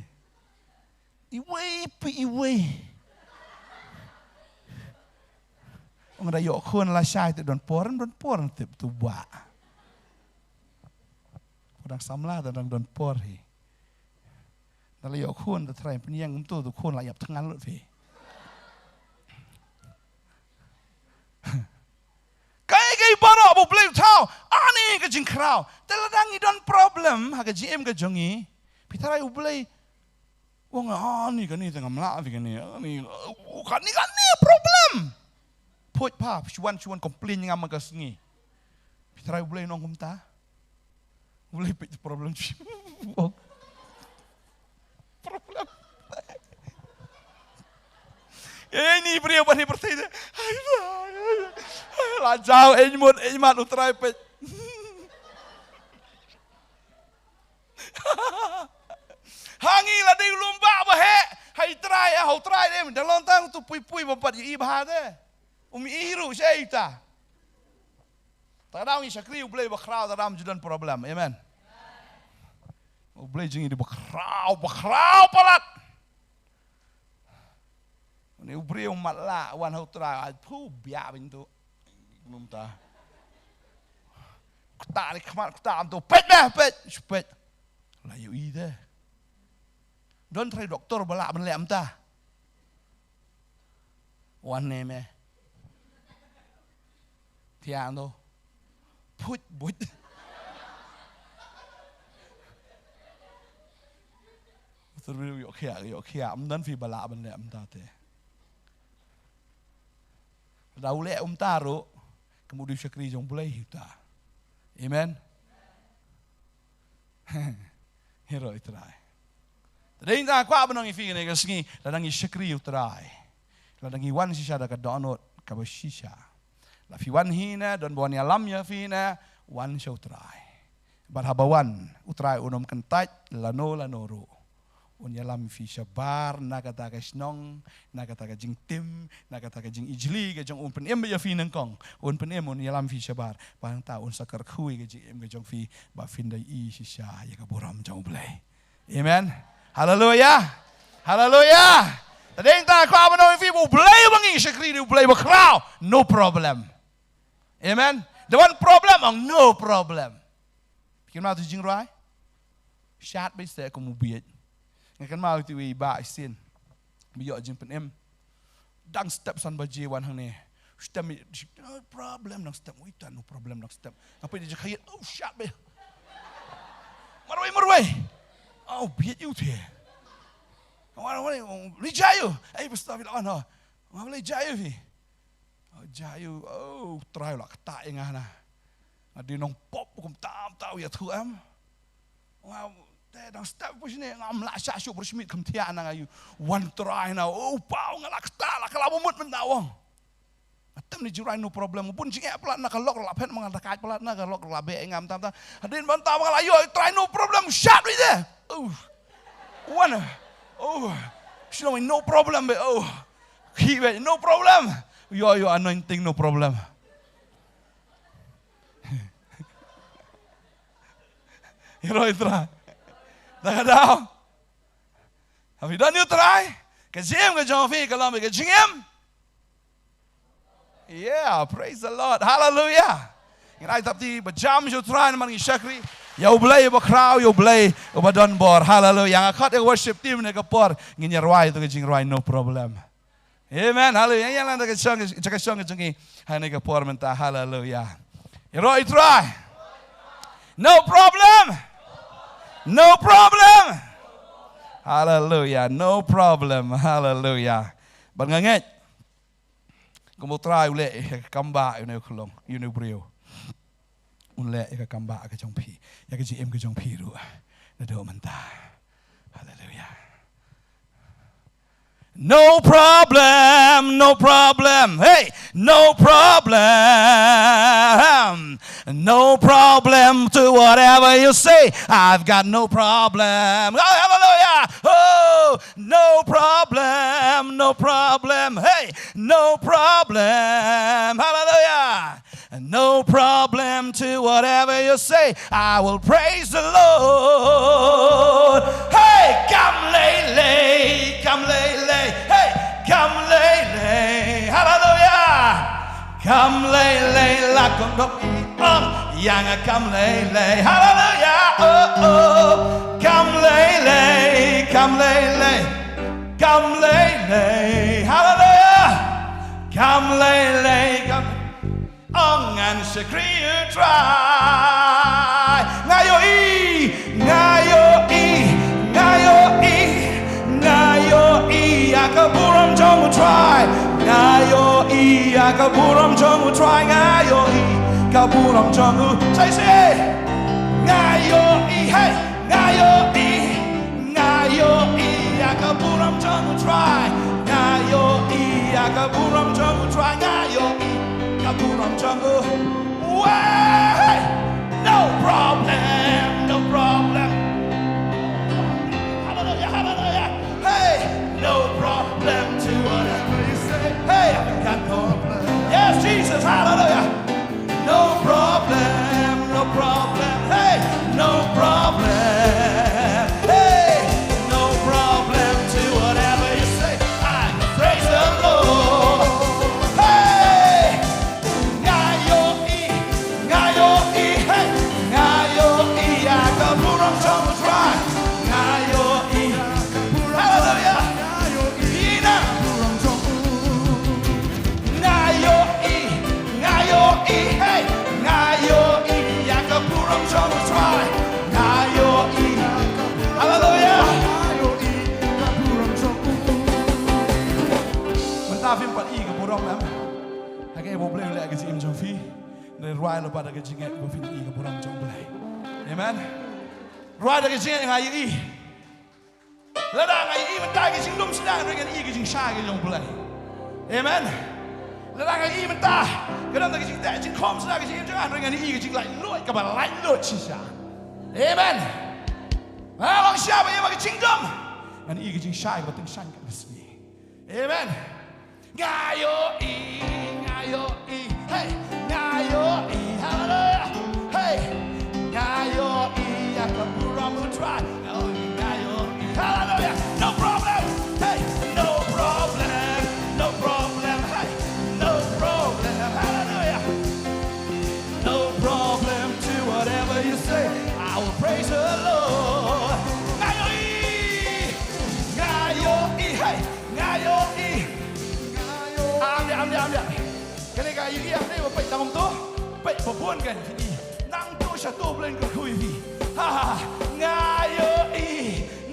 Iwei pa iwei. Ong da ïoh khun lashai te don por, don por tip tu ba. Ko dang samla te dang don por hi. Da la ïoh khun te trai pynïeng kumtu tu khun la ïap thngan lut phi. Kaei kaei baroh ba U Blei u thaw, ani ka jingkhraw. Te lada ngi don problem ha ka jingim ka jong ngi, phi tharai U Blei u ong, "Ah, ni kane te ngam lah phi kane, ah, ni, uh, kane, kane problem." Phuit pha, shu wan, shu wan complain ngam ka sngi. Phi tharai U Blei u ong kumta? U Blei peit problem. Problem. Eh, ni briew ba ni pyrthei te. La jaw, eh, mut, eh, mat U Trai peit. Ha ngi la dei u lum ba ba heh. Hai Trai, ha U Trai de, da long tang tu pui pui ba pat i bha de. Um i ruh sha ita. Ta dang ngi shakri U Blei ba khraw, ta dang ju don problem. Amen. U Blei jong ngi dei ba khraw, ba khraw palat. Une u briew matlah wan ha U Trai, ai phu bia byn tu. Kumta. Kta ni khmat kta tu, peit meh, peit, peit. La ïohi de. Don trai doktor ba lah ban leh mynta. Wan ne me. Thiang tu. Phuit buit. Tur bi ïoh khia, ïoh khia. Ym don phi ba lah ban leh mynta te. Da u leh kumta ruh, kam u dei u shakri jong U Blei hi uta. Amen. Hero i Trai. Te dei nga kwah ban ong ïa phi kane ka sngi, lada ngi shakri U Trai, lada ngi wan shisha da ka dohnud kaba shisha. La phi wan hi ne, don ba wan ïalam ïa phi ne, wan sha U Trai. Bad haba wan, U Trai un ym kyntait lano lano ruh. Un ïalam phi shabar na kata ka shnong, na kata ka jingtim, na kata ka jingijli ka jong un, pynim ïa phi nyngkong. Un pynim, un ïalam phi shabar. Bad nangta un sa kyrkhu ïa ka jingim ka jong phi, ba phin da ïohi shisha ïa ka burom jong U Blei. Amen. Haleluia. Haleluia. Te dei nangta kwah ban ong ïa phi ba U Blei uba ngi shakri dei U Blei ba khraw. No problem. Amen. The one problem, ong no problem. Phi kynmaw tu jingrwai? Shad beit seh kum u bieit. Nga kynmaw tu i bah i sien. Ba ïoh jingpynim. Dang step san baje wan hangne. Step mi, no problem dang step. Ui ta no problem dang step. Nga peit ïa ka jaka ïa, oh shad beit. Marwei, marwei. Oh bieit ïa u te. Marwei, marwei, oh, leit jia ïa u. Ei, pastor phi la wan ha. Nga leit jia ïa u phi. Oh, jia ïa u, oh, Trai la ktah ïa nga na. Nga dei nongpop kum tam tam ïathuh em. Nga te dang step poi shane, ngam lah shah shuh, ba shu miet kham thiah na nga ïa u. Wan Trai na, oh, paw nga la ktah, la ka la bamut mynta ong. Nga tem ne jingrwai no problem, bun jingeh palat na ka lok la phet ma nga da kait palat na ka lok la beh ngam tam tam. Hadien ban tam nga la ïoh Trai no problem, shad ri de. Oh. Wan. Oh. Shu no problem be, oh. Khi be, no problem. Ïoh, ïoh anointing, no problem. Hero i Trai. Da ka daw. Have you done you try? Ka jingim ka jong phi ka long ka jingim. Yeah, praise the Lord. Hallelujah. Ngin ai tap ti ba jam sha U Trai namar ngi shakri ïa U Blei ba khraw, ïa U Blei ba don bor. Hallelujah. Nga khot ïa ka worship team ne ka por ngin ïa rwai tu ka jingrwai no problem. Amen. Hallelujah. Ïa la da ka shong, ka shong ka jong ngi ha ne ka por mynta. Hallelujah. Ïa roi Trai. No problem. No problem. Hallelujah. No problem. Hallelujah. Bad nga ngeit kum U Trai u leh ïa ka kam ba ïa une u khlong, ïa une u briew. Un leh ïa ka kam ba ka jong phi, ïa ka jingim ka jong phi ruh. Naduh mynta. Hallelujah. No problem, no problem. Hey, no problem. No problem to whatever you say. I've got no problem. Oh, hallelujah. Oh, no problem, no problem. Hey, no problem. Hallelujah. No problem to whatever you say. I will praise the Lord. Hey, come lay lay, come lay lay. Hey, come lay lay. Hallelujah. Come lay lay la kong dok i ong. Yang come lay lay. Hallelujah. Oh, oh. Come lay lay, come lay lay. Come lay lay. Hallelujah. Come lay lay, come. Ong ngan shakri U Trai. Nga ïohi, nga ïohi, nga ïohi, nga ïohi ïa ka burom jong U Trai. Nga ïohi ïa ka burom jong U Trai. Nga ïohi ka burom jong U. Say, say. Nga ïohi, hey. Nga ïohi, nga ïohi ïa ka burom jong U Trai. Nga ïohi ïa ka burom jong U Trai. Nga ïohi ka burom jong U. Weh, hey. No problem, no problem. Hallelujah, hallelujah. Hey, no problem to whatever you say. Hey, I got no problem. Yes, Jesus, hallelujah. No problem, no problem, hey, no problem, hey, no problem to whatever you say. I praise the Lord. Hey, nga ïohi, nga ïohi, hey, nga ïohi ïa ka burom jong U Trai. Nga ïohi. Hallelujah. Ïa na. Nga ïohi, nga ïohi, hey, nga ïohi ïa ka burom jong U Trai. Nga ïohi. Hallelujah. Mynta phim pat i ka burom, em? Ha kaei ba U Blei u leh ha ka jingim jong phi? Hynrei rwai lypa da ka jingngeit ba phin i ka burom jong U Blei. Amen. Rwai da ka jingngeit, nga ïohi. Lada nga ïohi mynta ka jinglum shisha, hynrei ngan ïohi ka jingshai ka jong U Blei. Amen. Lada nga ïohi mynta ka don ka jingteh jingkhom shisha ka jingim jong nga, hynrei ngan ïohi ka jinglaitluid kaba laitluid shisha. Amen. Nga ong shisha ba ïa ka jingdum ngan ïohi ka jingshai kaba tyngshaiñ ka sngi. Amen. Nga ïohi, nga ïohi, hey, nga ïohi, hallelujah, hey, nga ïohi ïa ka burom U Trai, oh, nga ïohi, hallelujah, no problem, hey, no problem, no problem, hey, no problem, hallelujah, no problem to whatever you say, I will praise the Lord. Nga ïohi, nga ïohi, hey. Nga ïohi. Am de, am de, am de. Kane ka ïohi, am de, ba peit tang kumto. Peit ba bun kan ïohi. Nangto shato Blei un kyrkhu ïa phi. Ha, ha, ha. Nga ïohi.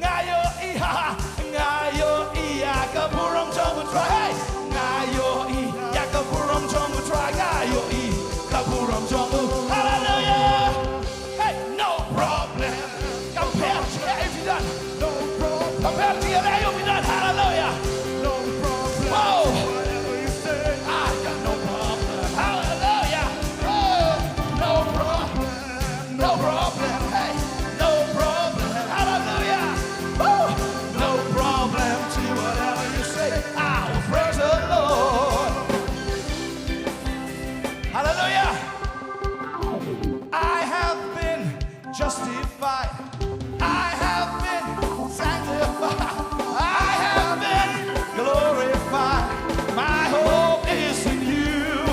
Nga ïohi. Ha, ha. Nga ïohi ïa ka burom jong U Trai. Hey. Nga ïohi ïa ka burom jong U Trai. Nga ïohi ka burom jong U. Hallelujah. Hey, no problem. Compare to every done. No problem. Compare to your life, you'll be done. Hallelujah. No problem. Whoa. Whatever you say, I got no problem. Hallelujah. Oh, no problem. No problem. Hey, no problem. Hallelujah. Woo. No problem to whatever you say. I will praise the Lord. Hallelujah. I have been justified. I have been sanctified. I have been glorified. My hope is in you.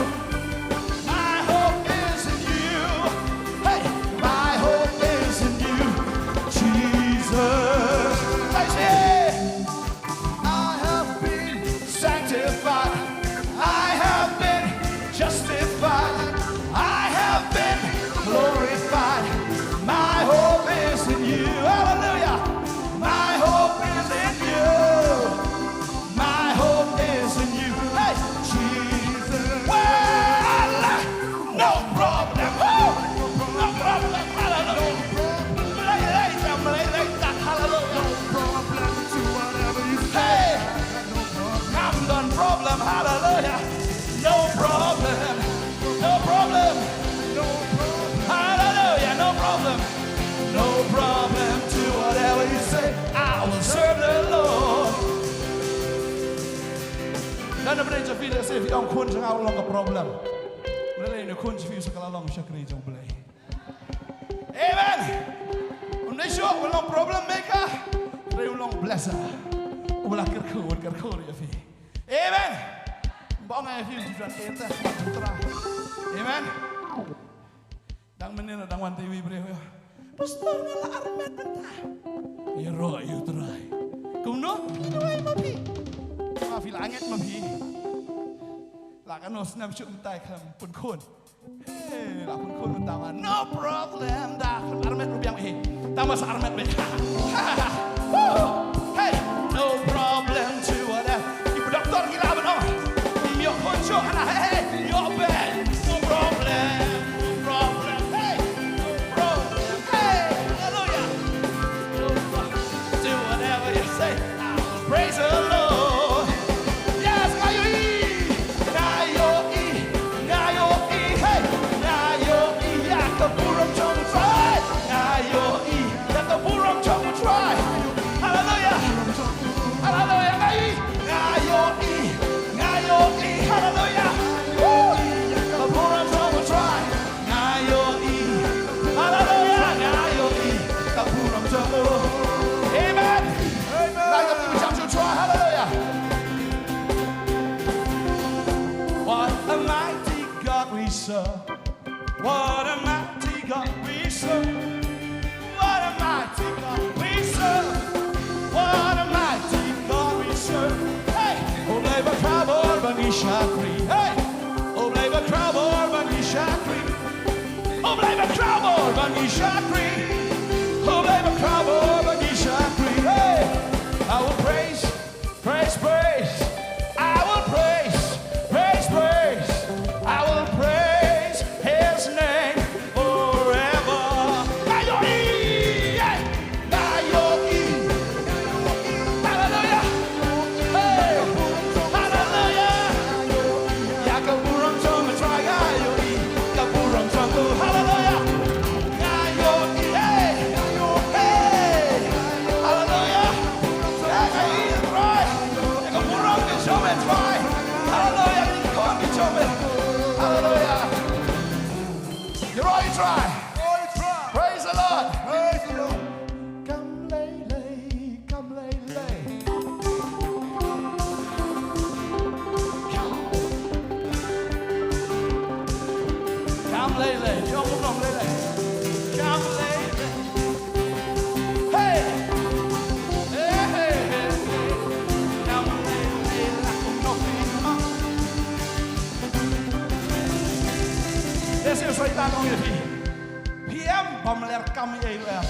My hope is in you. Hey, my hope is in you, Jesus. Hey, say, I have been sanctified. I have been justified. I have been glorified. My hope is in you. Hallelujah. My hope is in you. My hope is in you. Hey, Jesus. Well, no problem. Woo! No problem. Hallelujah. Hallelujah. Hallelujah. No problem to whatever you say. Hey! No problem. Ngam don problem. Hallelujah. No problem. No problem. No problem. Hallelujah. No problem. No problem to whatever you say. I will serve the Lord. Don na pdeng jong phi lehse phi ong khun jong nga u long ka problem. Lehse une khun jong phi u sa ka la long shakri jong U Blei. Amen. Um dei shuh u long problem maker, hynrei u long blesser. U la kyrkhu, u kyrkhu ïa phi. Amen. Ba ong ïa phi u don ïa te, u Trai. Amen. Dang mynnin dang wan te iwei i briew ïa. Pastor, nga la armet mynta. Ïaroh ïa U Trai. Kumno? Kumno ai ma phi? Ma phi la angeit ma phi. Ka no snem shu mynta khlem pun khun. Hey, la pun khun mynta ma. No problem. Da khlem armet ruh biang hi. Tang ma sa armet beit. Woo! Hey, no problem to whatever. Ki doktor ki la ban ong. Ym ïoh khun shuh hana. Hey, hey, ïoh beit. No problem. No problem. Hey, no problem. Hey, hallelujah. Do whatever you say. Praise the Lord. Yes, nga ïohi. Nga ïohi. Nga ïohi. Hey. Nga ïohi ïa ka burom jong U Trai. Nga ïohi ïa ka burom jong U Trai. Hallelujah. Hallelujah. Nga ïohi. Nga ïohi. Nga ïohi. Hallelujah. Woo. Ka burom jong U Trai. Nga ïohi. Hallelujah. Nga ïohi ka burom jong U. Amen. Amen. Hallelujah. What a mighty God we serve. What a mighty God we serve. What a mighty God we serve. What a mighty God we serve. Hey, oh, Blei ba khraw bor ba ngi shakri. Hey, oh, Blei ba khraw bor ba ngi shakri. Oh, Blei ba khraw bor ba ngi shakri. Oh, Blei ba khraw bor ba ngi shakri. Hey, I will praise, praise, praise. I will praise, praise, praise. I will praise His name forever. Nga ïohi, yeah. Nga ïohi. Hallelujah. Hey. Hallelujah. Ïa ka burom jong U Trai nga ïohi. Ka burom jong U. Hallelujah. Nga ïohi. Hey. Hey. Hallelujah. Hey, nga ïohi U Trai. Ïa ka burom ka jong U Trai. Hallelujah. Ka jong U. Hallelujah. Ïaroh ïa U Trai. Praise the Lord. Praise the Lord. Kam lei lei, kam lei lei. Kam, kam lei lei, ïong kam lei lei. Kam lei lei. Hey! Hey, hey, hey, hey. Kam lei lei la kum nongpynïaid. Te shisien Soitan ong ïa phi. Phi em bym leh kam ei ei ruh em.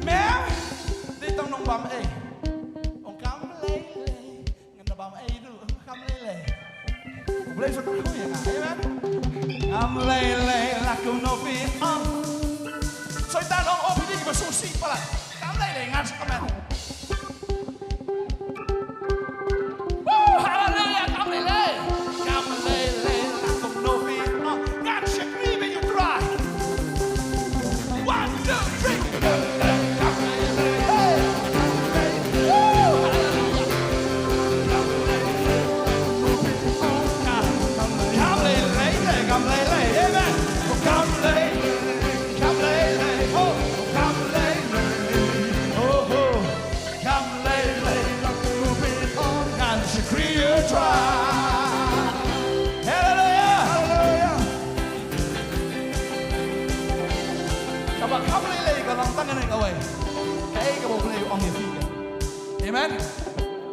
Me em dei tang nongbam ei. Ong kam lei lei. Ngan da bam ei ruh, kam lei lei. U Blei u sa kyrkhu ïa nga. Amen. Kam lei lei la kumno phi ong. Soitan ong, oh, phi dei kiba sngewsih palat. Kam lei lei ngan sa kmen. Woo, hallelujah, kam lei lei. Kam lei lei la kumno phi ong. Ngan shakri bad ïa U Trai. One, two, three. Hey. Woo, hallelujah. Kam lei lei, kam lei lei. Amen. Kam lei, kam lei lei. Oh, kam lei lei. Oh, oh. Kam lei lei. Ngan shakri ïa U Trai. Hallelujah. Hallelujah. Kaba kam lei lei ka long tang kane kawei. Kaei kaba U Blei u ong ïa phi ka. Amen.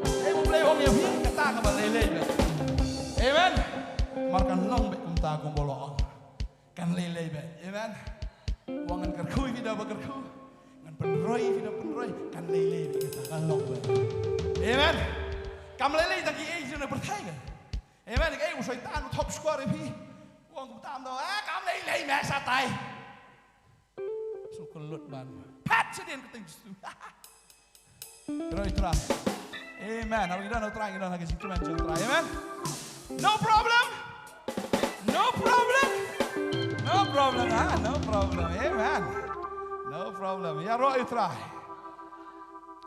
Kaei ba U Blei u ong ïa phi kata kaba lei lei beit. Amen. Namar kan long beit kumta kumba u la ong. Kan lei lei beit. Amen. Wat ngan kyrkhu ïa phi da ba kyrkhu. Ngan pynroi ïa phi da pynroi. Kan lei lei beit kata kan long beit. Amen. Kam lei lei tang kiei jong ka pyrthei ka. Amen. Kaei u Soitan u thop skwar ïa phi. U ong kumta, eh, kam lei lei me shatai. Sngewkyllut ban. Pat shadien ka ktien Jisu. Ïaroh ïa U Trai. Amen. Haba ngi don ïa U Trai, ngi don ha ka jingkmen jong U Trai. Amen. No problem. No problem. No problem. Ah, no problem. Amen. No problem. Ïaroh ïa U Trai.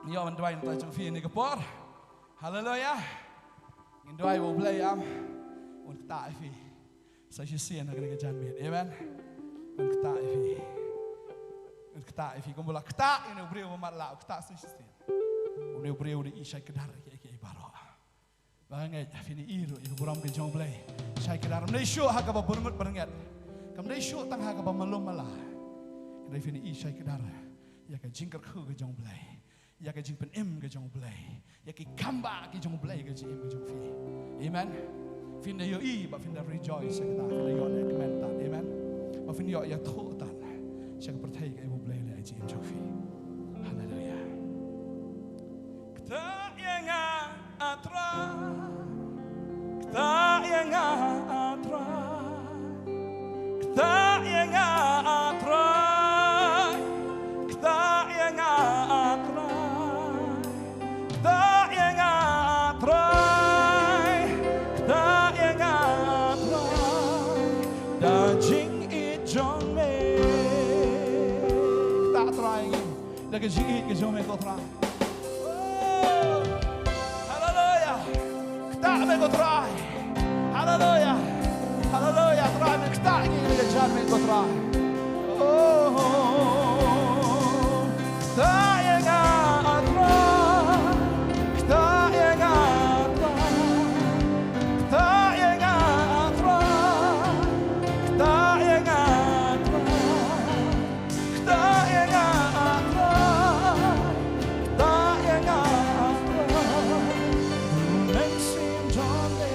Ïa, ngi duwai na ka bynta jong phi ha kane ka por. Haleluia. Ngin duwai ba U Blei un ktah ïa phi. Sa shisien ha kane ka janmiet. Amen. Un ktah ïa phi. Un ktah ïa phi. Kumba la ktah ïa une u briew ba matlah, u ktah sa shisien. Une u briew u dei u shai kdar ïa kiei kiei baroh. Ba nga ngeit phin ïohi ruh ïa ka burom ka jong U Blei. Shai kdar. Ym dei shuh ha kaba byrngut byrnget. Kam dei shuh tang ha kaba malu mala. Hynrei phin ïohi shai kdar ïa ka jingkyrkhu ka jong U Blei. ïa ka jingpynim ka jong U Blei, ïa ki kambah ki jong U Blei ha ka jingim ka jong phi. Amen. Phin da ïohi bad phin da rejoice ïa kata, phin da ïoh lehkmen tad. Amen. Bad phin ïoh ïathuh tad sha ka pyrthei kaei ba U Blei u leh ha ka jingim jong phi. Haleluia. Ktah ïa nga, ah Trai. Ktah ïa nga, ah Trai. Ktah ïa nga, ah Trai. Ktah ïa nga, ah Trai. Ktah ïa nga, ah Trai. Ktah ïa nga, ah Trai. Da ka jingïeit jong me. Ktah, Trai, ïa ngi da ka jingïeit ka jong me, ko Trai. Oh, haleluia. Ktah me, ko Trai. Haleluia. Haleluia. Trai, me ktah ïa ngi da ka jingïeit, ko Trai. Oh, ktah ïa nga, ah Trai. Ktah ïa nga, ah Trai. Ktah ïa nga, ah Trai. Ktah ïa nga, ah Trai. Ktah ïa nga, ah Trai. Ktah ïa nga, ah Trai. U mynsiem jong me.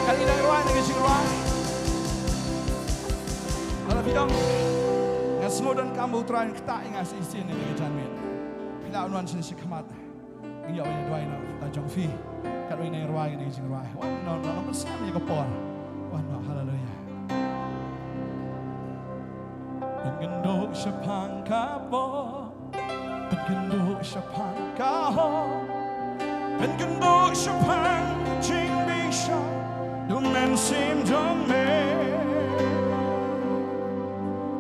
Kan ngi nang rwai na ka jingrwai. Lada phi ong, nga sngewdonkam ba U Trai un ktah ïa nga shisien ïa ka janmiet. Phi lah ban wan sha khmat. Ngi ïoh ban ïa duwai na ka bynta jong phi. Katno ngi nang rwai, ngi nang jingrwai. Wan noh, noh, noh, pynskhem ïa ka por. Wan noh, haleluia. Pynkynduh shaphang ka bor. Pynkynduh shaphang ka hok. Pynkynduh shaphang ka jingbishar. Da u mynsiem jong me.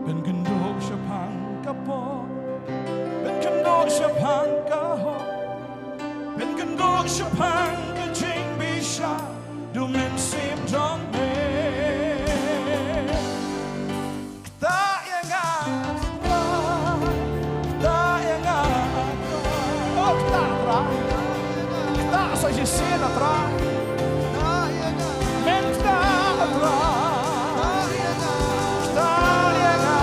Pynkynduh shaphang ka bor. Pynkynduh shaphang ka hok. Pynkynduh shaphang ka jingbishar. Da u mynsiem jong me. Ktah ïa nga, Trai. Ktah ïa nga, Trai. Oh, ktah, Trai. Ktah sa shisien, Trai. Men ktah, Trai. Ktah ïa nga. Ktah ïa nga.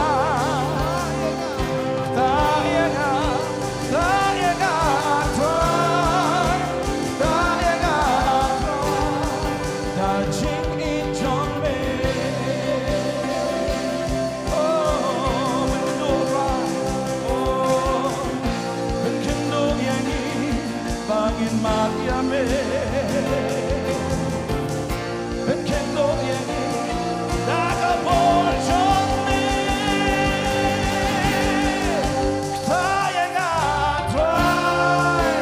Ktah ïa nga, Trai. Ktah ïa nga, Trai. Da ka jingïeit jong me. Oh, pynkynduh, Trai. Oh, pynkynduh ïa ngi ba ngin mad ïa me. Pynkynduh ïa ngi da ka bor jong me. Ktah ïa nga, Trai.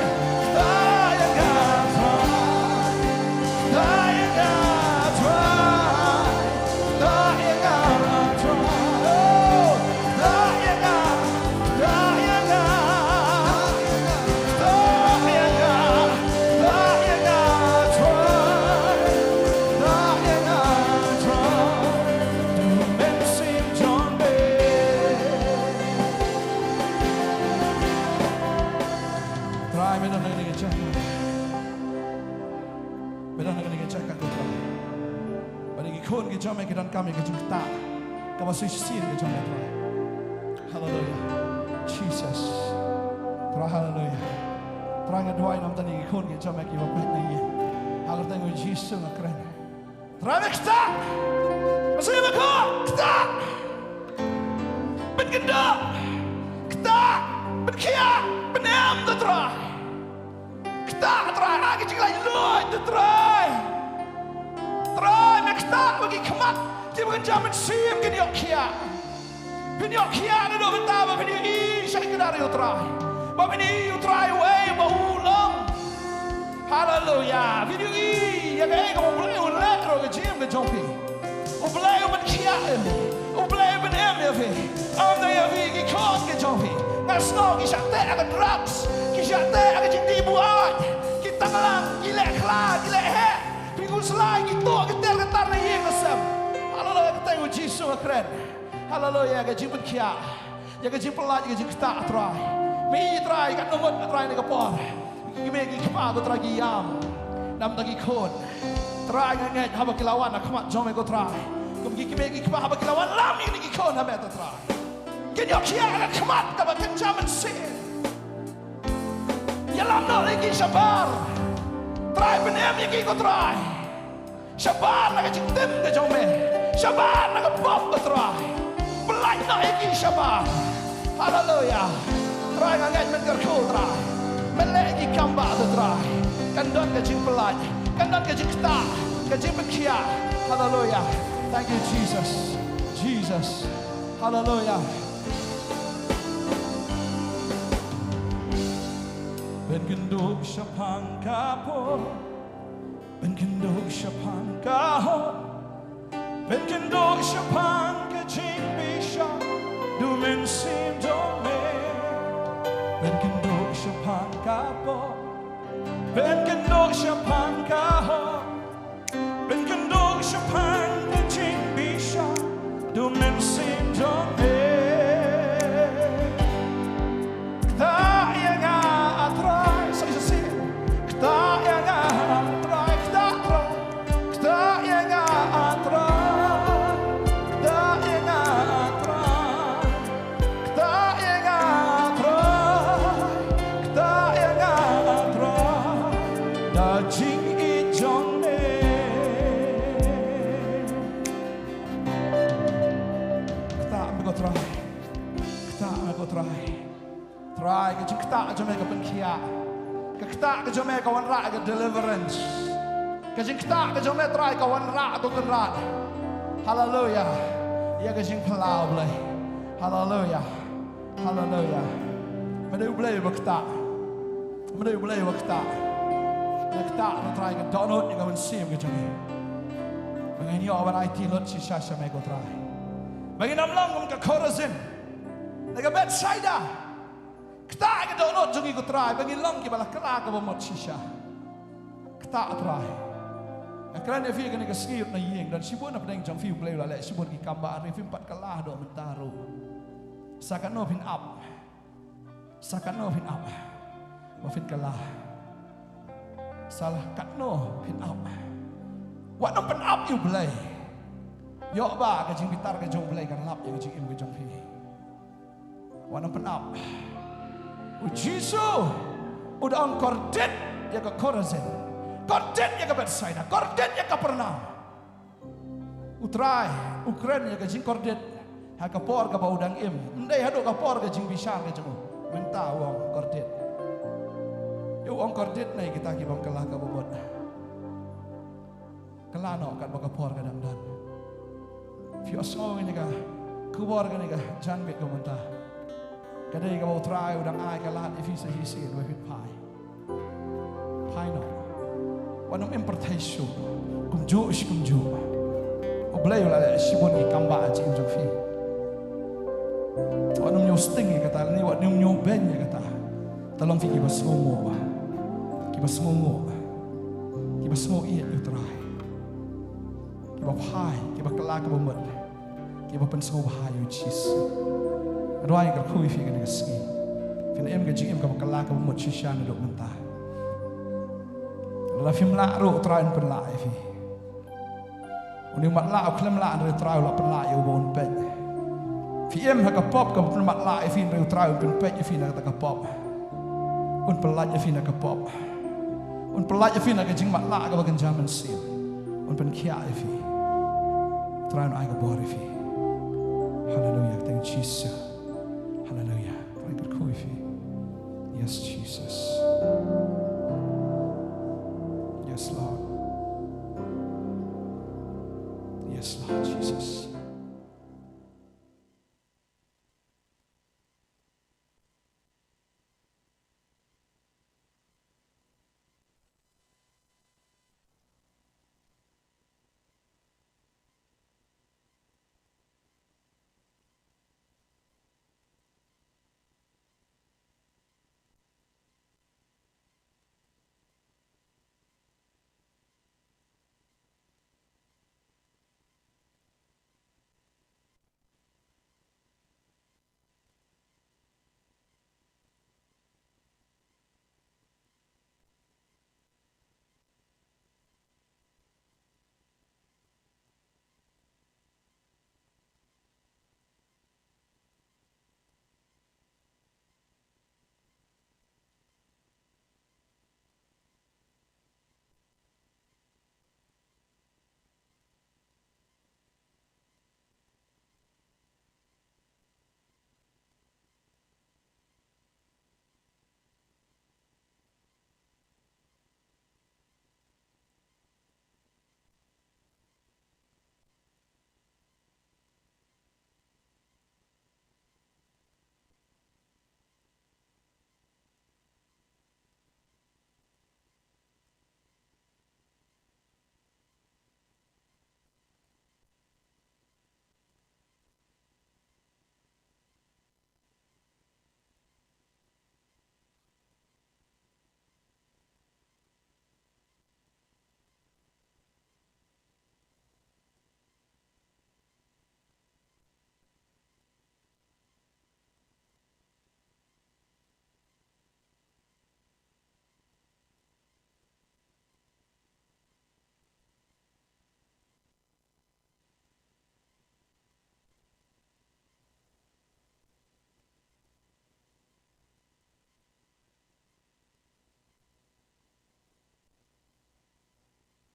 Ktah ïa nga, Trai. Ktah ïa nga, Trai. Ktah ïa nga, Trai. Oh, ktah ïa nga, ktah ïa nga. Ktah ïa nga, ktah ïa nga, Trai. Ktah ïa nga, Trai. Da u mynsiem jong me. Trai, me don ha kane ka jaka. Me don ha kane ka jaka, ko Trai. Bad ki khun ki jong me ki donkam ïa ka jingktah kaba shisien ka jong me, Trai. Haleluia. Jesus. Trai, haleluia. Trai, nga duwai namar kine ki khun ki jong me kiba peit na ïing. Ha ka kyrteng u Jisu nga kren. Trai, me ktah. Nga sngewbha, ktah. Pynkynduh. Ktah. Pynkhiah. Pynem, Trai. Ktah, Trai, ai ka jinglaitluid, Trai. Trai, me ktah ba ki khmat kiba kynja mynsiem kin ïoh khiah. Phin ïoh khiah naduh mynta ba phin ïohi sha kdar ïa u Trai. Ba phin ïohi u Trai uwei ba u long. Haleluia. Phin ïohi ïa kaei kaba U Blei u leh ruh ha ka jingim ka jong phi. U Blei u pynkhiah ïa phi. U Blei u pynem ïa phi. Ym tang ïa phi, ki khun ki jong phi. Nga sngew ki shah teh ha ka drugs, ki shah teh ha ka jingdih buaid, ki tang lang, ki leh khlad, ki leh heh, ki khuslai, ki tuh, ki ter, ki tar na ïing na sem. Haleluia, ha ka kyrteng u Jisu nga kren. Haleluia, ka jingpynkhiah. Ïa ka jingpyllait, ïa ka jingktah, Trai. Me i Trai, katno ngut, Trai, na ka por. Ki kmie ki kpa, ko Trai, ki ïam. Namar ki khun. Trai, nga ngeit haba ki la wan ha khmat jong me, ko Trai. Kum ki kmie ki kpa haba ki la wan lam ïa ki khun ha me, Trai. Kin ïoh khiah ha ka khmat kaba kynja mynsiem. Ïalam noh ïa ki shabar. Trai, pynim ïa ki ko Trai. Shabar na ka jingtim ka jong me. Shabar na ka pop ko Trai. Pyllait noh ïa ki shabar. Haleluya. Trai, nga ngeit men kyrkhu Trai. Men leh ïa ki kam ba to Trai. Kan don ka jingpyllait. Kan don ka jingktah. Ka jingpynkhiah. Haleluya. Thank you Jesus. Jesus. Haleluya. Ban kynduh shaphang ka pop, ban kynduh shaphang ka hok, ban kynduh shaphang ka jingbishar, da u mynsiem jong me. Ban kynduh shaphang ka pop, ban kynduh shaphang ka hok, ban kynduh shaphang ka jingbishar, da u mynsiem jong me. Ktah ïa nga a Trai, sa ïa shisien. Ktah ïa nga a Trai, ktah Trai. Ktah ïa nga a Trai. Ktah ïa nga a Trai. Ktah ïa nga Trai, ktah ïa nga Trai, da jingïeit jong me. Ktah me ko Trai, ktah me ko Trai. Trai, ka jingktah ka jong me ka pynkhiah. Ka ktah ka jong me ka wanrah ka deliverance. Ka jingktah ka jong me Trai ka wanrah ka kynrad. Haleluya. Ïa ka jingphylla Blei. Haleluya. Haleluya. Me dei u Blei uba ktah. Me dei u Blei uba ktah. Ka ktah ka Trai ka dohnud ïa ka mynsiem ka jong ngi. Ba ngin ïoh ban aiti lut shisha sha me ko Trai. Ba ngin ym long kum ka Khorazin. Na ka Bethsaida. Ktah ka dohnud jong ngi ko Trai ba ngin long kiba la kylla kaba mut shisha. Ktah Trai. Nga kren ïa phi kane ka sngi na ïing don shibun na pdeng jong phi u Blei u la leh shibun ki kam ba ar phim pat kylla haduh mynta ruh. Sa katno phin ap. Sa katno phin ap. Ba phin kylla. Sa la katno phin ap. Wat nym pynap ïa u Blei. Ïoh ba ka jingbitar ka jong u Blei kan lap ïa ka jingim ka jong phi. Wat nym pynap. U Jisu u da ong kordit ïa ka Khorazin. Kordit ïa ka Bethsaida. Kordit ïa ka Kapernaum. U Trai u kren ïa ka jingkordit ha ka por kaba u dang im. Ym dei haduh ka por ka jingbishar ka jong u. Mynta u ong kordit. Ïa u ong kordit na ïa kita ki bym kylla kaba mut. Kylla noh katba ka por ka dang don. Phi ïohsngew ïa kane ka khubor kane ka janmiet ka mynta. Ka dei kaba u Trai u dang ai ka lad ïa phi sa shisien ba phin phai. Phai noh. Wat nym im pyrthei shuh. Kumjuh shi kumjuh. U Blei u la leh shibun ki kam ba ha jingim jong phi. Wat nym ñiew sting ïa kata lane wat nym ñiew beiñ ïa kata. Te long phi kiba sngewnguh. Kiba sngewnguh. Kiba sngew ïeit ïa u Trai. Kiba phai, kiba kylla kaba mut. Kiba pynsngewbha ïa u Jisu. Nga duwai nga kyrkhu ïa phi kane ka sngi. Phin im ka jingim kaba kylla kaba mut shisha naduh mynta. Lada phim lah ruh u Trai un pynlah ïa phi. Une u matlah u khlem lah hynrei u Trai u la pynlah ïa uba un peit. Phi im ha ka pop kaba pynmatlah ïa phi hynrei u Trai un pynpeit ïa phi na kata ka pop. Un pynlait ïa phi na ka pop. Un pynlait ïa phi na ka jingmatlah kaba kynja mynsiem. Un pynkhiah ïa phi. Trai un ai ka bor ïa phi. Haleluya, thank you Jesus.